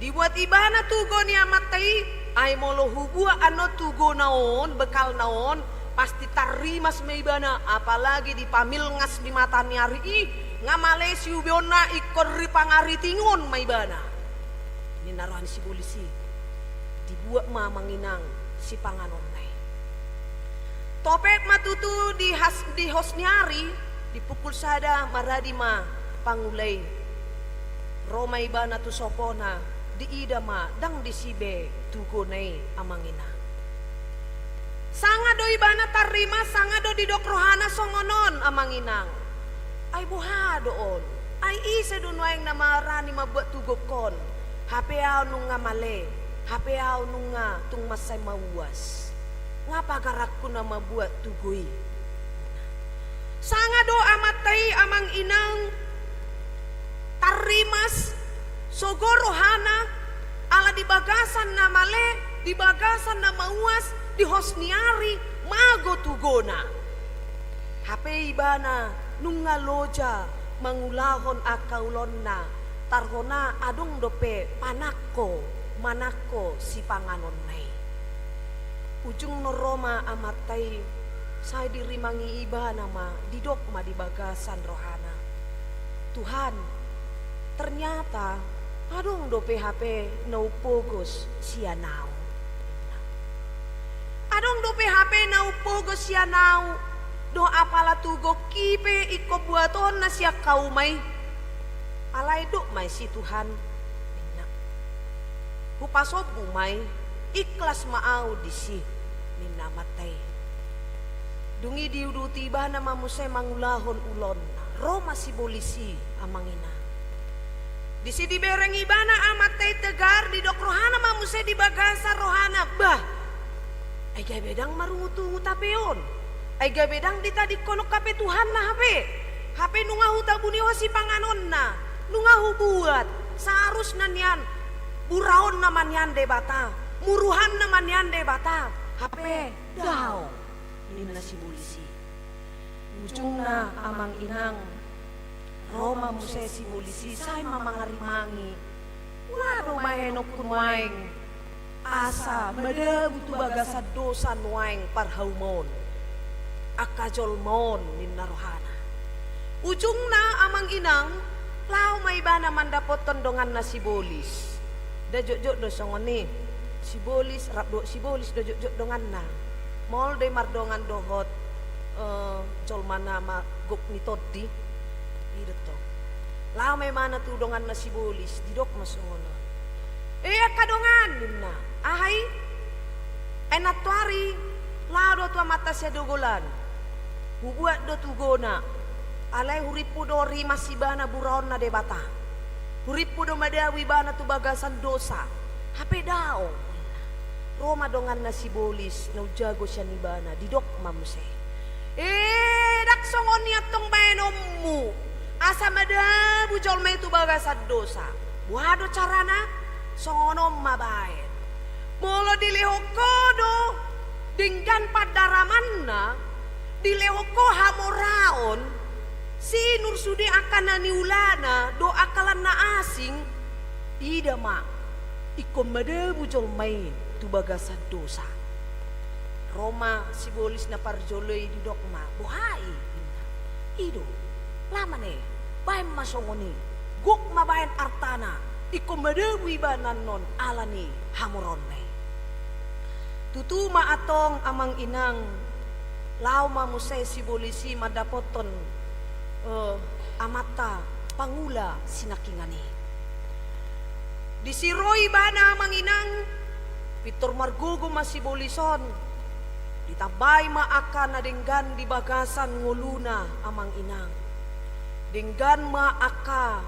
Dibuat ibana tugo ni amanta i. Ai molo hubuat annon tugona on, bekalna on, pasti tarrimas ma ibana, apalagi di pamilngas ni mataniari i, nga male siubeonna, ingkon ripangaritingon ma ibana, ninna roha ni sibolis i. Dibuat ma, amang inang, sipanganonna i. Topet ma tutu di has-, di hos ni ari, di pukul sada maradi ma pangula i. Ro ma ibana tu sopona, diida ma ndang disi be tugona i, amang inang. Sanga do ibana tarrimas, sanga do didok rohana songon on, amang inang: Ai boha do on? Ai ise do nuaeng na marani mambuat tugongkon? Hape ahu nunga male, hape ahu nunga tung mansai mauas. Nga pagaranku na mambuat tugo i. Sanga do amanta i, amang inang, tarrimas, sogo rohana, ala di bagasan na male, di bagasan na mauas, di hos ni ari, mago tugona. Hape ibana nunga loja mangulahon angka ulaonna, tarhona adong dope panangko, manangko sipanganonna i. Ujungna ro ma amanta i, sai dirimangi ibana ma, didok ma di bagasan rohana: Tuhan, ternyata adong dope hape na umpogos sian ahu. Adong dope hape na umpogos sian ahu, dohot apala tugongki pe ingkon buatonna sian hauma i. Alai dok ma i si Tuhan, ninna. Hupasombu ma i, ikhlas ma ahu disi, ninna amanta i. Dung i diuduti ibana ma muse mangulahon ulaonna. Ro ma sibolis i, amang inang. Disi dibereng ibana amanta i tegar, didok rohana ma muse di bagasan rohana: Bah, ai gabe ndang marungutungut hape on. Ai gabe ndang ditadingkon on hape Tuhanna hape. Hape nunga hutabuni ho sipanganonna, nunga hubuat. Saharusna nian buraonna ma nian Debata, muruhanna ma nian Debata. Hape daong, ninna sibolis i. Ujungna, amang inang, ro ma muse sibolis i, sai ma mangarimangi: Boha do bahenonku nuaeng asa madabu tu bagasan dosa nuaeng parhauma on, angka jolma on, ninna rohana. Ujungna, amang inang, laho ma ibana mandapothon donganna sibolis. Nda jotjot do songon i. Sibolis, rap dohot sibolis do jotjot donganna. Maol do i mardongan dohot, eh, jolma na ma-, gok ni tondi. I do tong. Laho ma ibana tu donganna sibolis, didok ma songon on: Eh, angka dongan, ninna. Aha i? Ai nantoari laho do au tu amanta sian dogolan. Hubuat do tugona. Alai hurimpu do rimas ibana buraonna Debata. Hurimpu do madabu ibana tu bagasan dosa. Hape daong, ninna. Ro ma donganna sibolis na umjago sian ibana, didok ma muse: E, ndang songon i antong baenonmu, asa madabu jolma i tu bagasan dosa. Boha do carana? Songon on ma baen. Molo dilehon ho do denggan pandaramanna, dilehon ho hamoraon, sinur sude angka na niulana dohot angka na asing, ida ma, ingkon madabu jolma i tu bagasan dosa. Ro ma sibolis na parjolo i, didok ma: Boha i? Ninna. I do, laho ma ne, baen ma songon i. Gok ma baen artana, ingkon madabu ibana annon ala ni hamoraonna i. Tutu ma antong, amang inang, laho ma muse sibolis i mandapothon, eh, amanta pangula sinangkingan i. Disi ro ibana, amang inang, pintor margogo ma sibolis on. Ditambai ma angka na denggan di bagasan ngoluna, amang inang. Denggan ma angka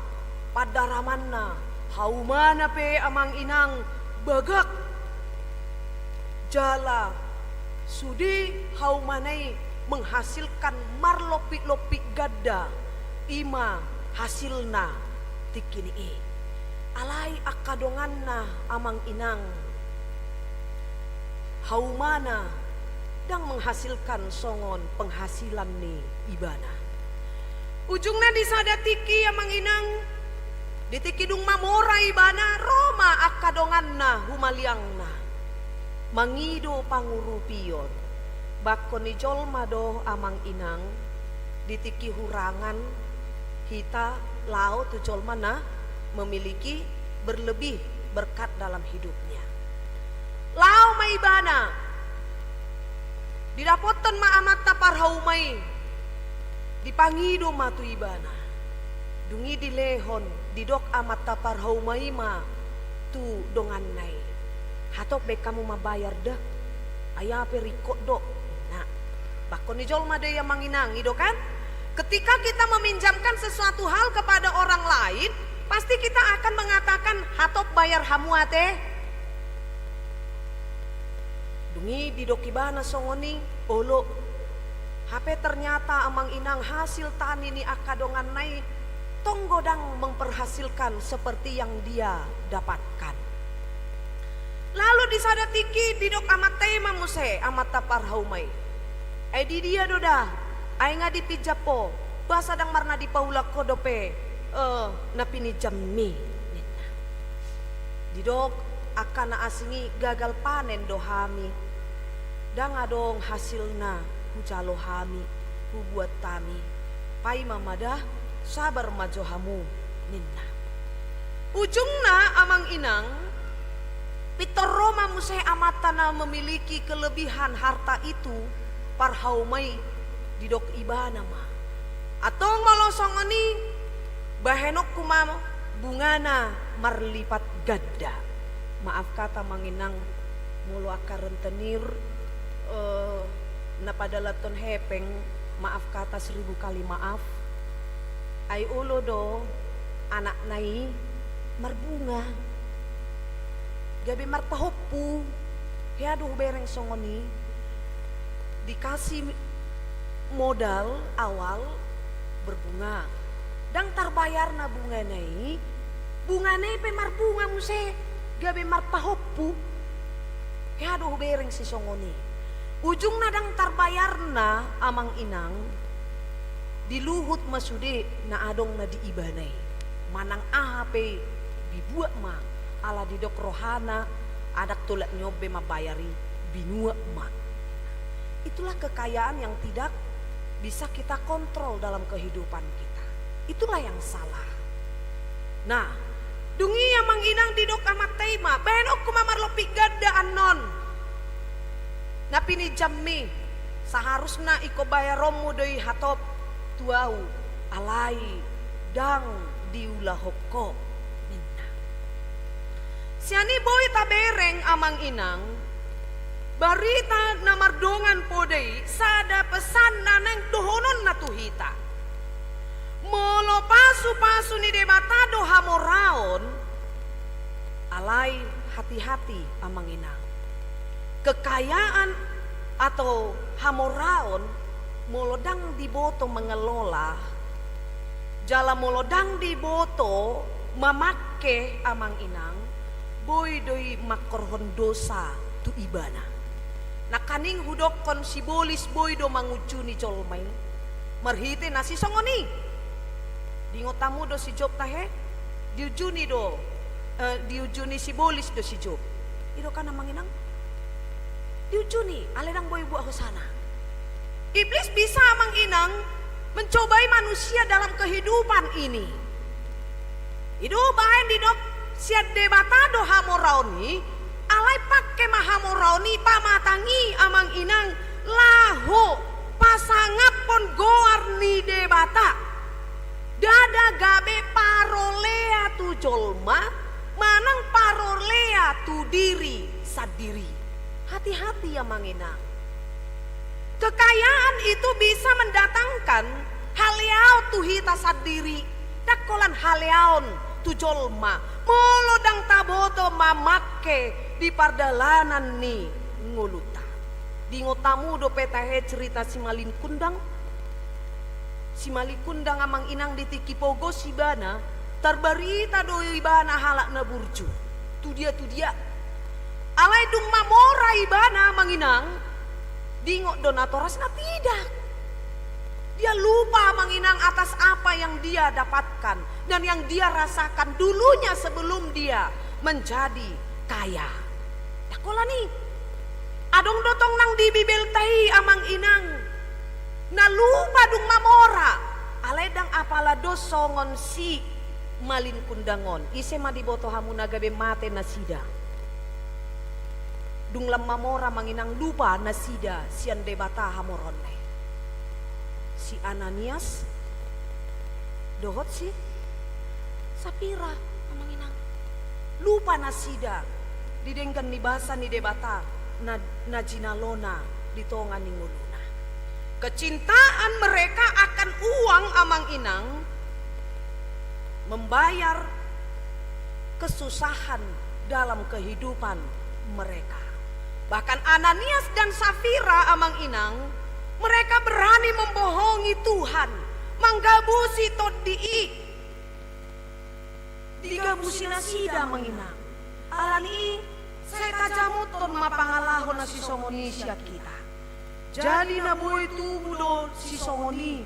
pandaramanna, haumana pe, amang inang, bagak. Jala sude haumana i menghasilkan marlompit-lompit ganda, i ma hasilna tingki ni i. Alai angka donganna, amang inang, haumana ndang menghasilkan songon penghasilan ni ibana. Ujungna di sada tingki, amang inang, di tingki dung mamora ibana, ro ma angka donganna humaliangna mangido pangurupion. Bangko ni jolma do, amang inang, di tingki hurangan hita laho tu jolma na memiliki berlebih berkat dalam hidupnya. Laho ma ibana, didapothon ma amanta parhauma i, dipangido ma tu ibana. Dung i dilehon, didok amanta parhauma i ma tu donganna i: Hatop baen hamu mambayar da, ai aha pe ringkot do. Nah, bangko ni jolma do i, amang inang, i do kan? Ketika kita meminjamkan sesuatu hal kepada orang lain, pasti kita akan mengatakan, hatop bayar hamu ate. Dung i didok ibana songon i, olo. Hape ternyata, amang inang, hasil tani ni angka donganna i tong godang memperhasilkan seperti yang dia dapatkan. Lalu di sada tingki didok amanta i ma muse, amanta parhauma i: Ai di dia do da, ai nga dipinjam ho, boasa ndang marna dipaulak ho dope, eh, na pininjammi, ninna. Didok angka na asing i: Gagal panen do hami, ndang adong hasilna hujalo hami, hubuat hami. Paima ma da, sabar ma jo hamu, ninna. Ujungna, amang inang, pintor ro ma muse amanta na memiliki kelebihan harta itu, parhauma i, didok ibana ma: Antong molo songon i, bahenonku ma bungana marlipat ganda. Maaf kata, amang inang, molo angka rentenir, eh, na padalathon hepeng, maaf kata seribu kali maaf. Ai olo do anakna i marbunga, gabe marpahompu. Hea do hubereng songon i, dikasih modal awal berbunga. Ndang tarbayarna bungana i, bungana i pe marbunga muse, gabe marpahompu. Hea do hubereng sisongon i. Ujungna ndang tarbayarna, amang inang, diluhut ma sude na adong na di ibana i. Manang aha pe dibuat ma, ala didok rohana, ndang tolap ni on be mambayar i, binuat ma. Itulah kekayaan yang tidak bisa kita kontrol dalam kehidupan kita. Itulah yang salah. Nah, dung i, amang inang, didok amanta i ma: Bahenonku ma marlompit ganda annon na pininjammi, seharusna ingkon bayaronmu do i hatop tu ahu, alai ndang diulahon ho, ninna. Sian i boi tabereng, amang inang, barita na mardongan poda i sada pesan na naeng dohononna tu hita. Molo pasupasu ni Debata do hamoraon, alai Hati-hati, amang inang. Kekayaan atau hamoraon, molo ndang diboto mengelola, jala molo ndang diboto mamangke, amang inang, boi do i mangkorhon dosa tu ibana. Nangkaning hudokkon, sibolis boi do mangunjuni jolma i marhite na sisongon i. Diingot hamu do si Job tahe? Diunjuni do, eh, diunjuni sibolis do si Job. I do kan, amang inang? Diunjuni, alai ndang boi buat hosana. Iblis bisa, amang inang, mencobai manusia dalam kehidupan ini. I do umbahen didok sian Debata do hamoraon i, alai pangke ma hamoraon i, pamatang i, amang inang, laho pasangaphon goar ni Debata. Ndada gabe parolea tu jolma, manang parolea tu diri sandiri. Hati-hati, amang inang. Kekayaan itu bisa mendatangkan haleaon tu hita sandiri, ndang holan haleaon tu jolma, molo ndang taboto mamangke di pardalanan ni ngolunta. Diingot hamu dope tahe cerita si Malin Kundang? Si Malin Kundang, amang inang, di tingki pogos ibana, tarbarita do ibana halak na burju tu dia, tu dia. Alai dung mamora ibana, amang inang, diingot do natorasna? Tidak. Dia lupa, amang inang, atas apa yang dia dapatkan dan yang dia rasakan dulunya sebelum dia menjadi kaya. Ndang holan i. Adong do tong nang di Bibelta i, amang inang, na lupa dung mamora, alai ndang apala dos songon si Malin Kundang on. Ise ma diboto hamu na gabe mate nasida? Dung lam mamora, amang inang, lupa nasida sian Debata hamoraonna i. Si Ananias dohot si Safira, amang inang. Lupa nasida di denggan ni basa ni Debata na, na jinalona di tonga ni ngoluna. Kecintaan mereka akan uang, amang inang, membayar kesusahan dalam kehidupan mereka. Bahkan Ananias dan Safira, amang inang, mereka berani membohongi Tuhan, manggabusi tondi i. Digabusi nasida, amang inang. Alani i, sai tajamuthon ma pangalaho na sisongon i sian hita. Jadi na boi tubu do sisongon i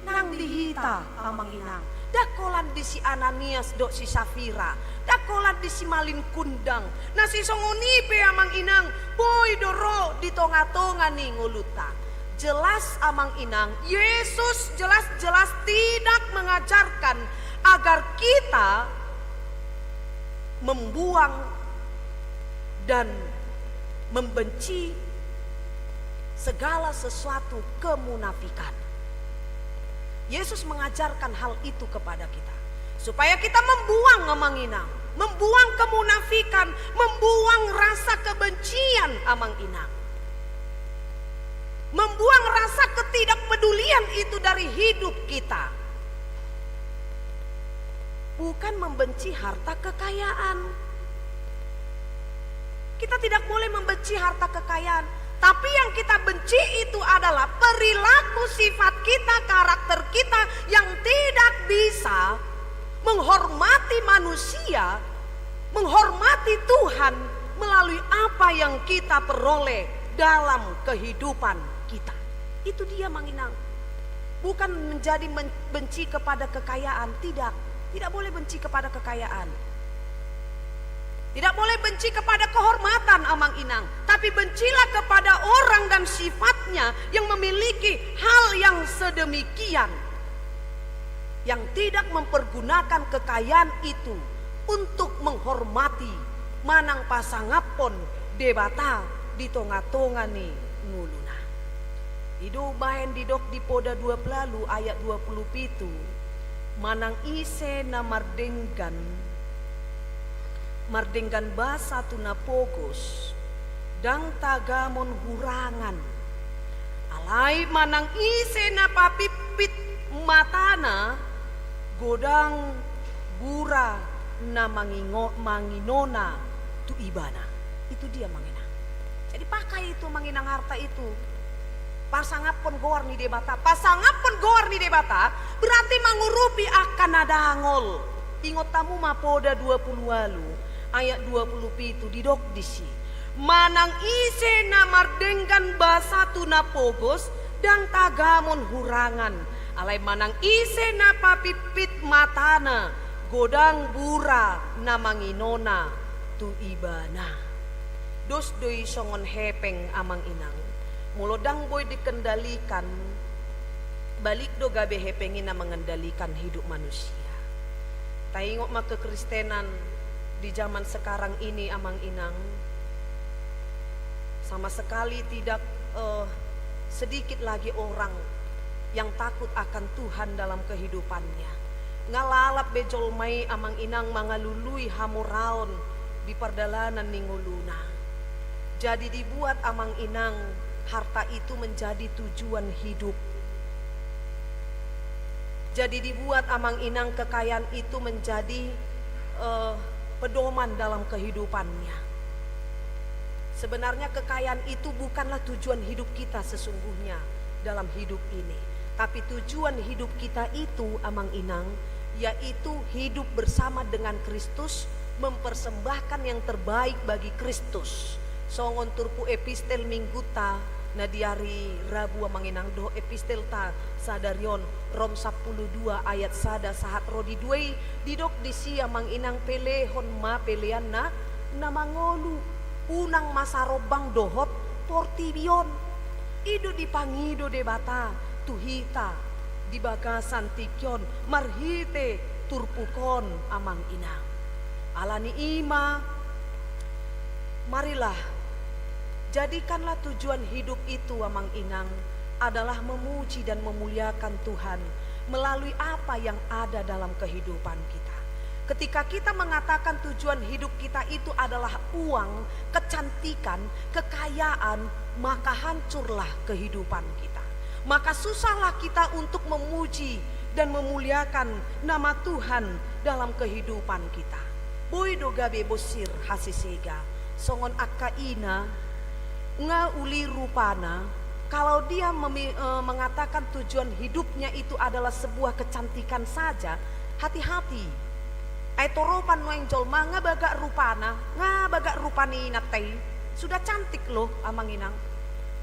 nang di hita, amang inang. Ndang holan di si Ananias dohot si Safira, ndang holan di si Malin Kundang. Na sisongon i pe, amang inang, boi do ro di tonga-tonga ni ngolunta. Jelas, amang inang, Yesus jelas-jelas tidak mengajarkan agar kita membuang dan membenci segala sesuatu kemunafikan. Yesus mengajarkan hal itu kepada kita, supaya kita membuang, amang inang, membuang kemunafikan, membuang rasa kebencian, amang inang, membuang rasa ketidakpedulian itu dari hidup kita. Bukan membenci harta kekayaan. Kita tidak boleh membenci harta kekayaan. Tapi yang kita benci itu adalah perilaku, sifat kita, karakter kita yang tidak bisa menghormati manusia, menghormati Tuhan melalui apa yang kita peroleh dalam kehidupan kita. Itu dia, amang inang. Bukan menjadi men-, benci kepada kekayaan, tidak. Tidak boleh benci kepada kekayaan. Tidak boleh benci kepada kehormatan, amang inang. Tapi bencilah kepada orang dan sifatnya yang memiliki hal yang sedemikian, yang tidak mempergunakan kekayaan itu untuk menghormati manang pasangaphon Debata di tonga-tonga ni ngoluna. I do umbahen didok di Poda dua pulu ualu ayat dua pulu pitu, manang ise na mardenggan, mardenggan basa tu na pogos, ndang tagamon hurangan. Alai manang ise na papimpit matana, godang bura na mangingo-, manginona tu ibana. Itu dia, Amang Inang. Jadi pakai itu, Amang Inang, harta itu. Pasangaphon goar ni Debata. Pasangaphon goar ni Debata berarti mangurupi angka na dangol. Ingot hamu ma Poda dua pulu ualu ayat dua pulu pitu, didok disi: Manang ise na mardenggan basa tu na pogos, ndang tagamon hurangan. Alai manang ise na papitpit matana, godang bura na manginona tu ibana. Dos do i songon hepeng, Amang Inang. Molo ndang boi dikendalikan, balik do gabe hepeng i na mengendalikan hidup manusia. Taingot ma kekristenan di zaman sekarang ini, Amang Inang. Sama sekali tidak, eh, sedikit lagi orang yang takut akan Tuhan dalam kehidupannya. Nga lalap be jolma i, Amang Inang, mangalului hamoraon di pardalanan ni ngoluna. Jadi dibuat, Amang Inang, harta itu menjadi tujuan hidup. Jadi dibuat, Amang Inang, kekayaan itu menjadi, eh, pedoman dalam kehidupannya. Sebenarnya kekayaan itu bukanlah tujuan hidup kita sesungguhnya dalam hidup ini. Tapi tujuan hidup kita itu, Amang Inang, yaitu hidup bersama dengan Kristus, mempersembahkan yang terbaik bagi Kristus. Songon turpuk epistel Mingguta na di ari Rabu, Amang Inang, dohot epistelta sadari on, Rom sampulu dua ayat sada sahat ro di dua i, didok disi, Amang Inang, pelehon ma pelean na, na mangolu, unang masarombang dohot portibi on. I do dipangido Debata tu hita di bagasan tingki on marhite turpuk on, Amang Inang. Alani i ma, marilah, jadikanlah tujuan hidup itu, Amang Inang, adalah memuji dan memuliakan Tuhan melalui apa yang ada dalam kehidupan kita. Ketika kita mengatakan tujuan hidup kita itu adalah uang, kecantikan, kekayaan, maka hancurlah kehidupan kita. Maka susahlah kita untuk memuji dan memuliakan nama Tuhan dalam kehidupan kita. Boi do gabe bonsir hasesega, songon angka ina, nga uli rupana, kalau dia memi-, eh, mengatakan tujuan hidupnya itu adalah sebuah kecantikan saja, hati-hati. Ai toropan nuaeng jolma nga bagak rupana, nga bagak rupa ni inanta i, sudah cantik loh, Amang Inang.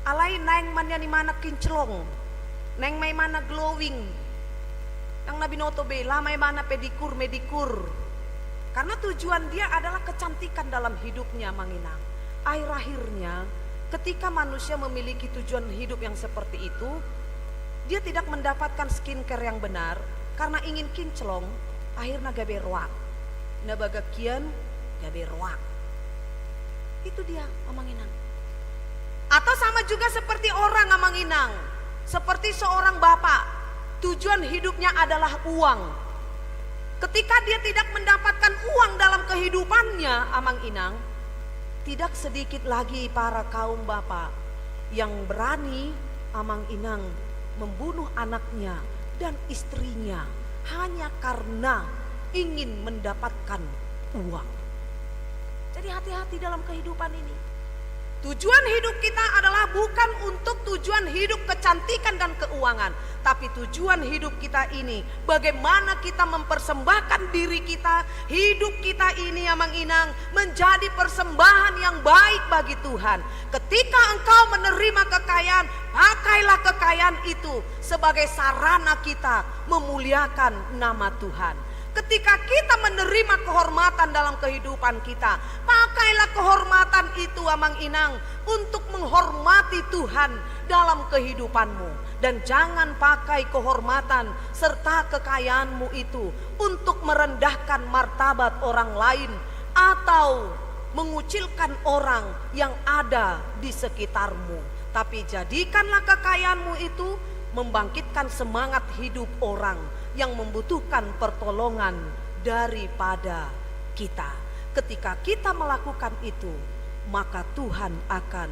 Alai naeng ma nian imana kinclong, naeng ma imana glowing. Nang na binoto be, laho ma imana pedikur, medikur. Karena tujuan dia adalah kecantikan dalam hidupnya, Amang Inang. Akhir-akhirnya, ketika manusia memiliki tujuan hidup yang seperti itu, dia tidak mendapatkan skincare yang benar karena ingin kinclong, akhirnya gabe roak. Na bagak kian gabe roak. Itu dia, Amang Inang. Atau sama juga seperti orang, Amang Inang. Seperti seorang bapak, tujuan hidupnya adalah uang. Ketika dia tidak mendapatkan uang dalam kehidupannya, Amang Inang, tidak sedikit lagi para kaum bapak yang berani, Amang Inang, membunuh anaknya dan istrinya hanya karena ingin mendapatkan uang. Jadi hati-hati dalam kehidupan ini. Tujuan hidup kita adalah bukan untuk tujuan hidup kecantikan dan keuangan, tapi tujuan hidup kita ini bagaimana kita mempersembahkan diri kita, hidup kita ini, Amang Inang, menjadi persembahan yang baik bagi Tuhan. Ketika engkau menerima kekayaan, pakailah kekayaan itu sebagai sarana kita memuliakan nama Tuhan. Ketika kita menerima kehormatan dalam kehidupan kita, pakailah kehormatan itu, Amang Inang, untuk menghormati Tuhan dalam kehidupanmu. Dan jangan pakai kehormatan serta kekayaanmu itu untuk merendahkan martabat orang lain atau mengucilkan orang yang ada di sekitarmu. Tapi jadikanlah kekayaanmu itu membangkitkan semangat hidup orang yang membutuhkan pertolongan daripada kita. Ketika kita melakukan itu, maka Tuhan akan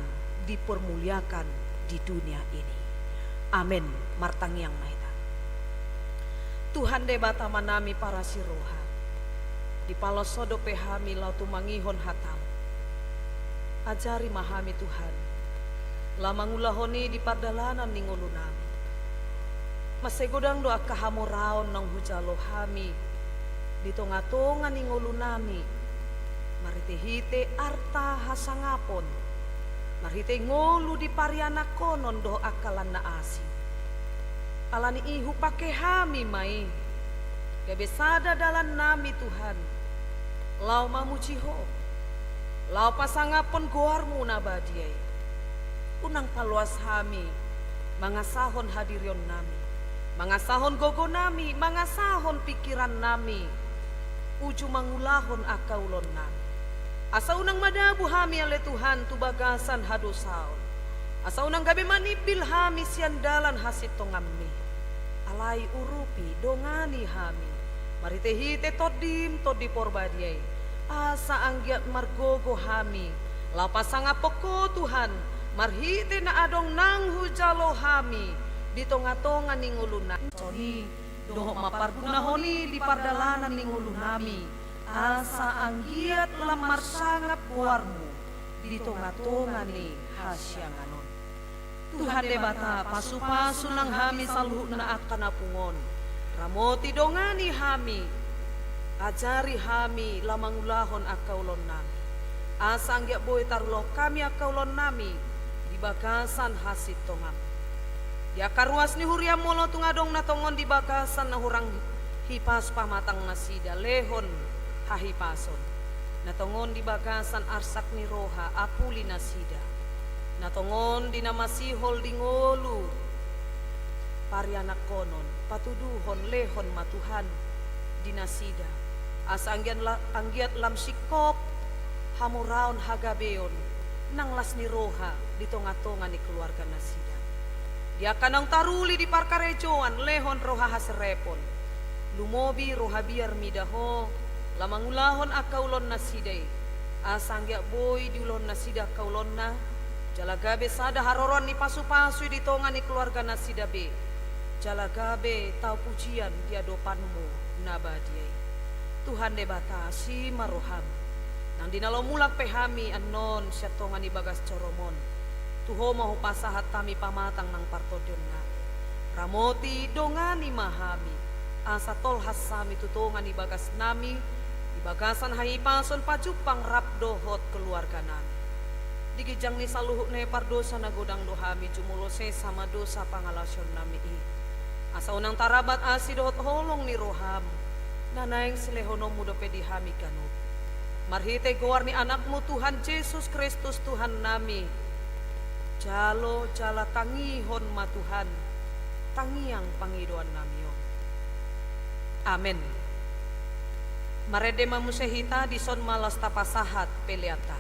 dipermuliakan di dunia ini. Amen. Martangiang ma hita. Tuhan Debata Amanami parasi roha, dipaloas Ho dope hami laho tumangihon hata-Mu. Ajari ma hami Tuhan, laho mangulahon i di pardalanan ni ngolunami. Mansai godang do angka hamoraon naung hujalo hami di tongatonga ni ngolunami, marhitehite arta hasangapon, marhite ngolu di parianakhonon dohot angka lan na asing. Ala ni i hupangke hami ma i gabe sada dalannami Tuhan, laho mamuji Ho, laho pasangaphon goarMu na badia i. Unang paloas hami mangasahon hadirionnami, mangasahon gogonami, mangasahon pingkirannami, uju mangulahon angka ulaonnami. Asa unang madabu hami ale Tuhan tu bagasan hadosaon. Asa unang gabe manimbil hami sian dalan hasintonganMi. Alai urupi, dongani hami marhitehite TondiM, Tondi Porbadia i. Asa anggiat margogo hami laho pasangaphon Ho Tuhan, marhite na adong naung hujalo hami di tongatonga ni ngolunami. Songon i dohot mampargunahon i di pardalanan ni ngolunami, asa anggiat lam marsangap goarMu di tongatonga ni hasiangan on. Tuhan Debata, pasupasu nang hami saluhutna angka na pungu on. Ramoti, dongani hami, ajari hami laho mangulahon angka ulaonnami, asa anggiat boi tarulahon hami angka ulaonnami di bagasan hasintonganMu. Di angka ruas ni huria molo tung adong na tongon di bagasan na hurang hipas pamatang nasida, lehon hahipason. Na tongon di bagasan arsak ni roha, apuli nasida. Na tongon di na masihol di ngolu parianakhonon, patuduhon, lehon ma Tuhan di nasida, asa anggiat la-, anggiat lam singkop hamoraon, hagabeon, nang las ni roha di tongatonga ni keluarga nasida. Di angka naung taruli di parkarejoan, lehon roha hasirepon, lumobi roha biar mida Ho laho mangulahon angka ulaon nasida i, asa anggiat boi diulahon nasida angka ulaonna, jala gabe sada haroroan ni pasupasu i di tonga ni keluarga nasida be, jala gabe tau pujian di adopanMu na badia i. Tuhan Debata, asi ma rohaM. Nang di na laho mulak pe hami annon sian tonga ni bagas joroM on, tu Ho ma hupasahat hami pamatang nang partondionnami. Ramoti, dongani ma hami, asa tolhas hami tu tonga ni bagasnami, di bagasan hahipason pajumpang rap dohot keluarganami. Di ginjang ni saluhut na i pardosa na godang do hami, jumolo sesa ma dosa pangalaosionnami i. Asa unang tarabat asi dohot holong ni rohaM, na naeng silehononMu dope di hami ganup. Marhite goar ni AnakMu Tuhan Jesus Kristus Tuhannami, jalo jala tangihon ma Tuhan tangiang pangidoannami on. Amen. Marende ma muse hita, dison ma laos tapasahat peleanta.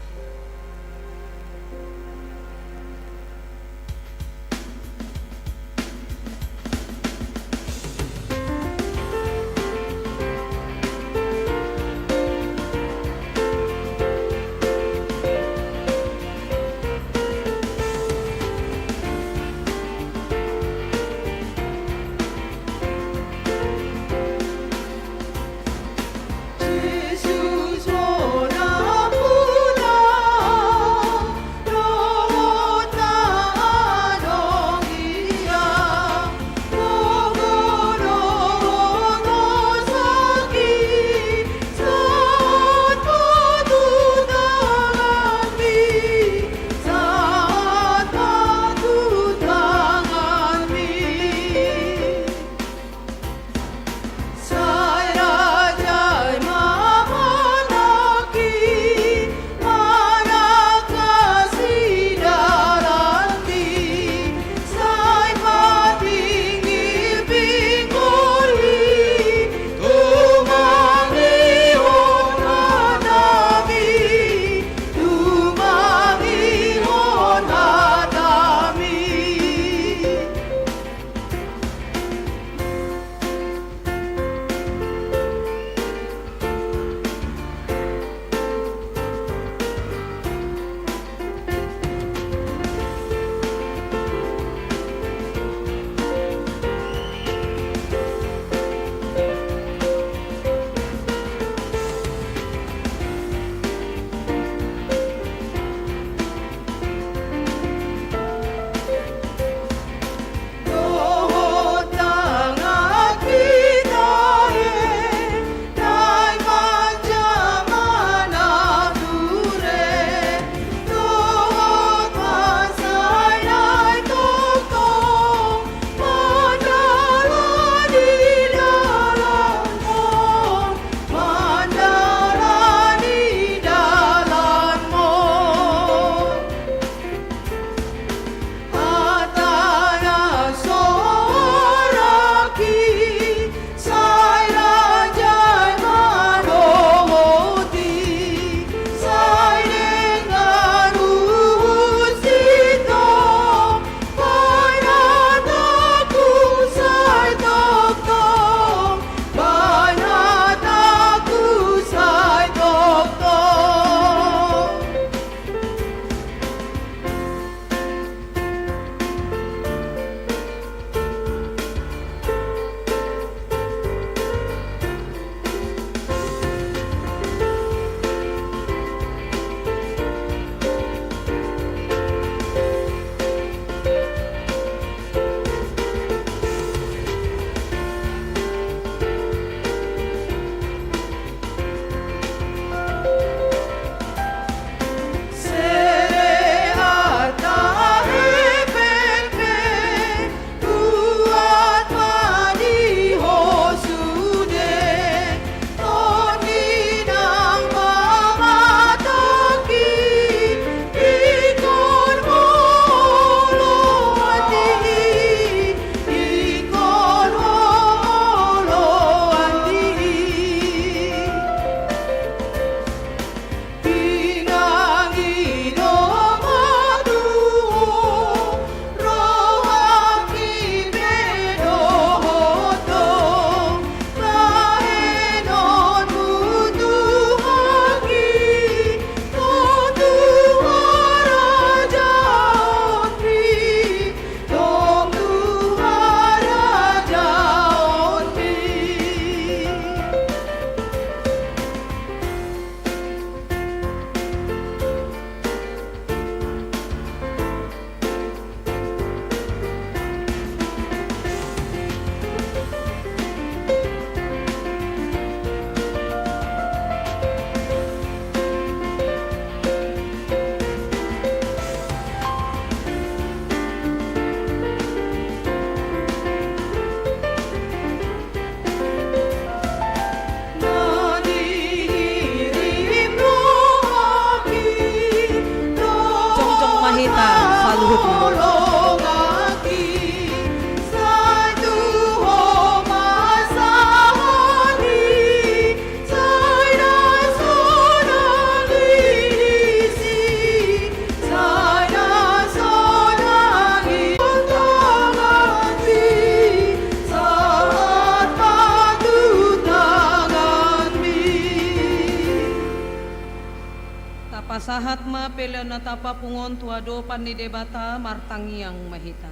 Pasahat ma pelean na tapapungu on tu adopan ni Debata. Martangiang ma hita.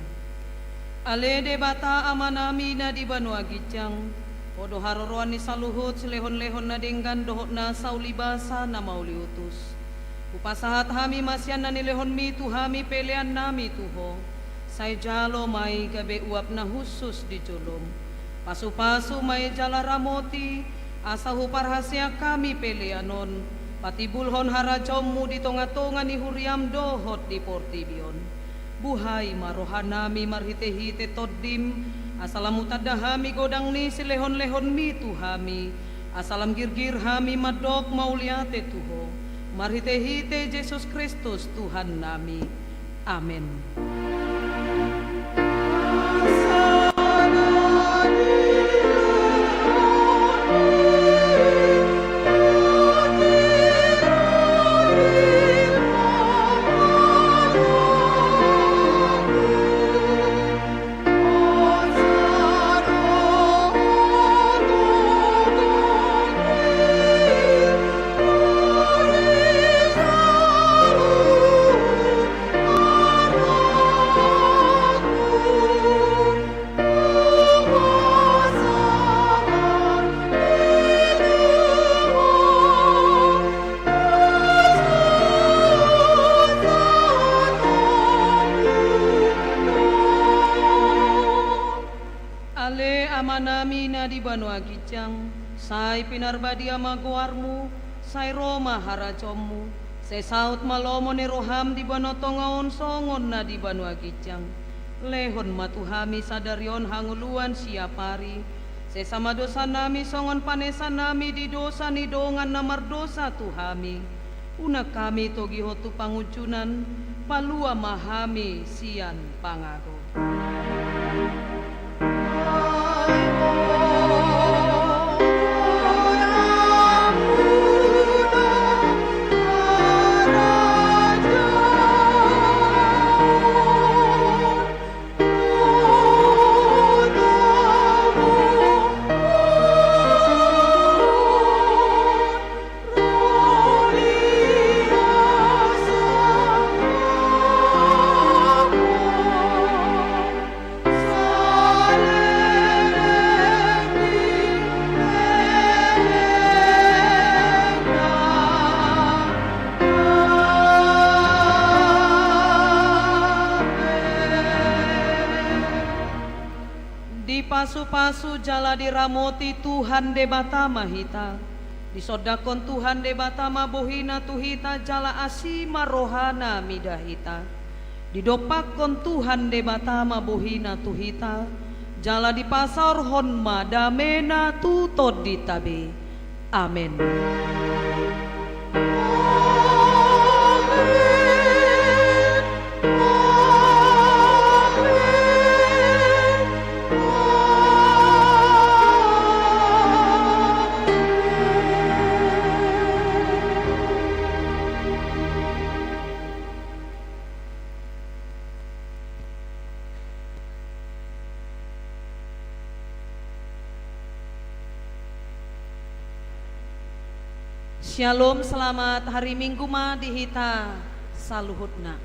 Ale Debata Amanami na di banua ginjang, Ho do haroroan ni saluhut silehonlehon na denggan dohot na saulibasa na mauliutus. Hupasahat hami ma sian na nilehonMi tu hami peleannami tu Ho, sai jalo ma i gabe uap na hushus di joloM. Pasupasu ma i jala ramoti, asa huparhaseang hami pelean on patimbulhon harajaonMu di tongatonga ni huriaM dohot di portibi on. Buhai ma rohanami marhitehite TondiM, asa lam hutanda hami godang ni silehonlehonMi tu hami, asa lam girgir hami mandok mauliate tu Ho, marhitehite Jesus Kristus Tuhannami. Amen. Ale Amanami na di banua ginjang, sai pinarbadia ma goarMu, sai ro ma harajaonMu, sai saut ma lomo ni rohaM di banua tonga on songon na di banua ginjang. Lehon ma tu hami sadari on hangoluan siapari, sesa ma dosanami songon panesanami di dosa ni dongan na mardosa tu hami. Unang hami togihon tu pangunjunan, palua ma hami sian pangago. Dipasupasu jala diramoti Tuhan Debata ma hita. Disondangkon Tuhan Debata ma bohiNa tu hita jala asi ma rohaNa mida hita. Didompakkon Tuhan Debata ma bohiNa tu hita, jala dipasaorhon ma dameNa tu tondinta be. Amen. Syalom, selamat hari Minggu ma di hita saluhutna.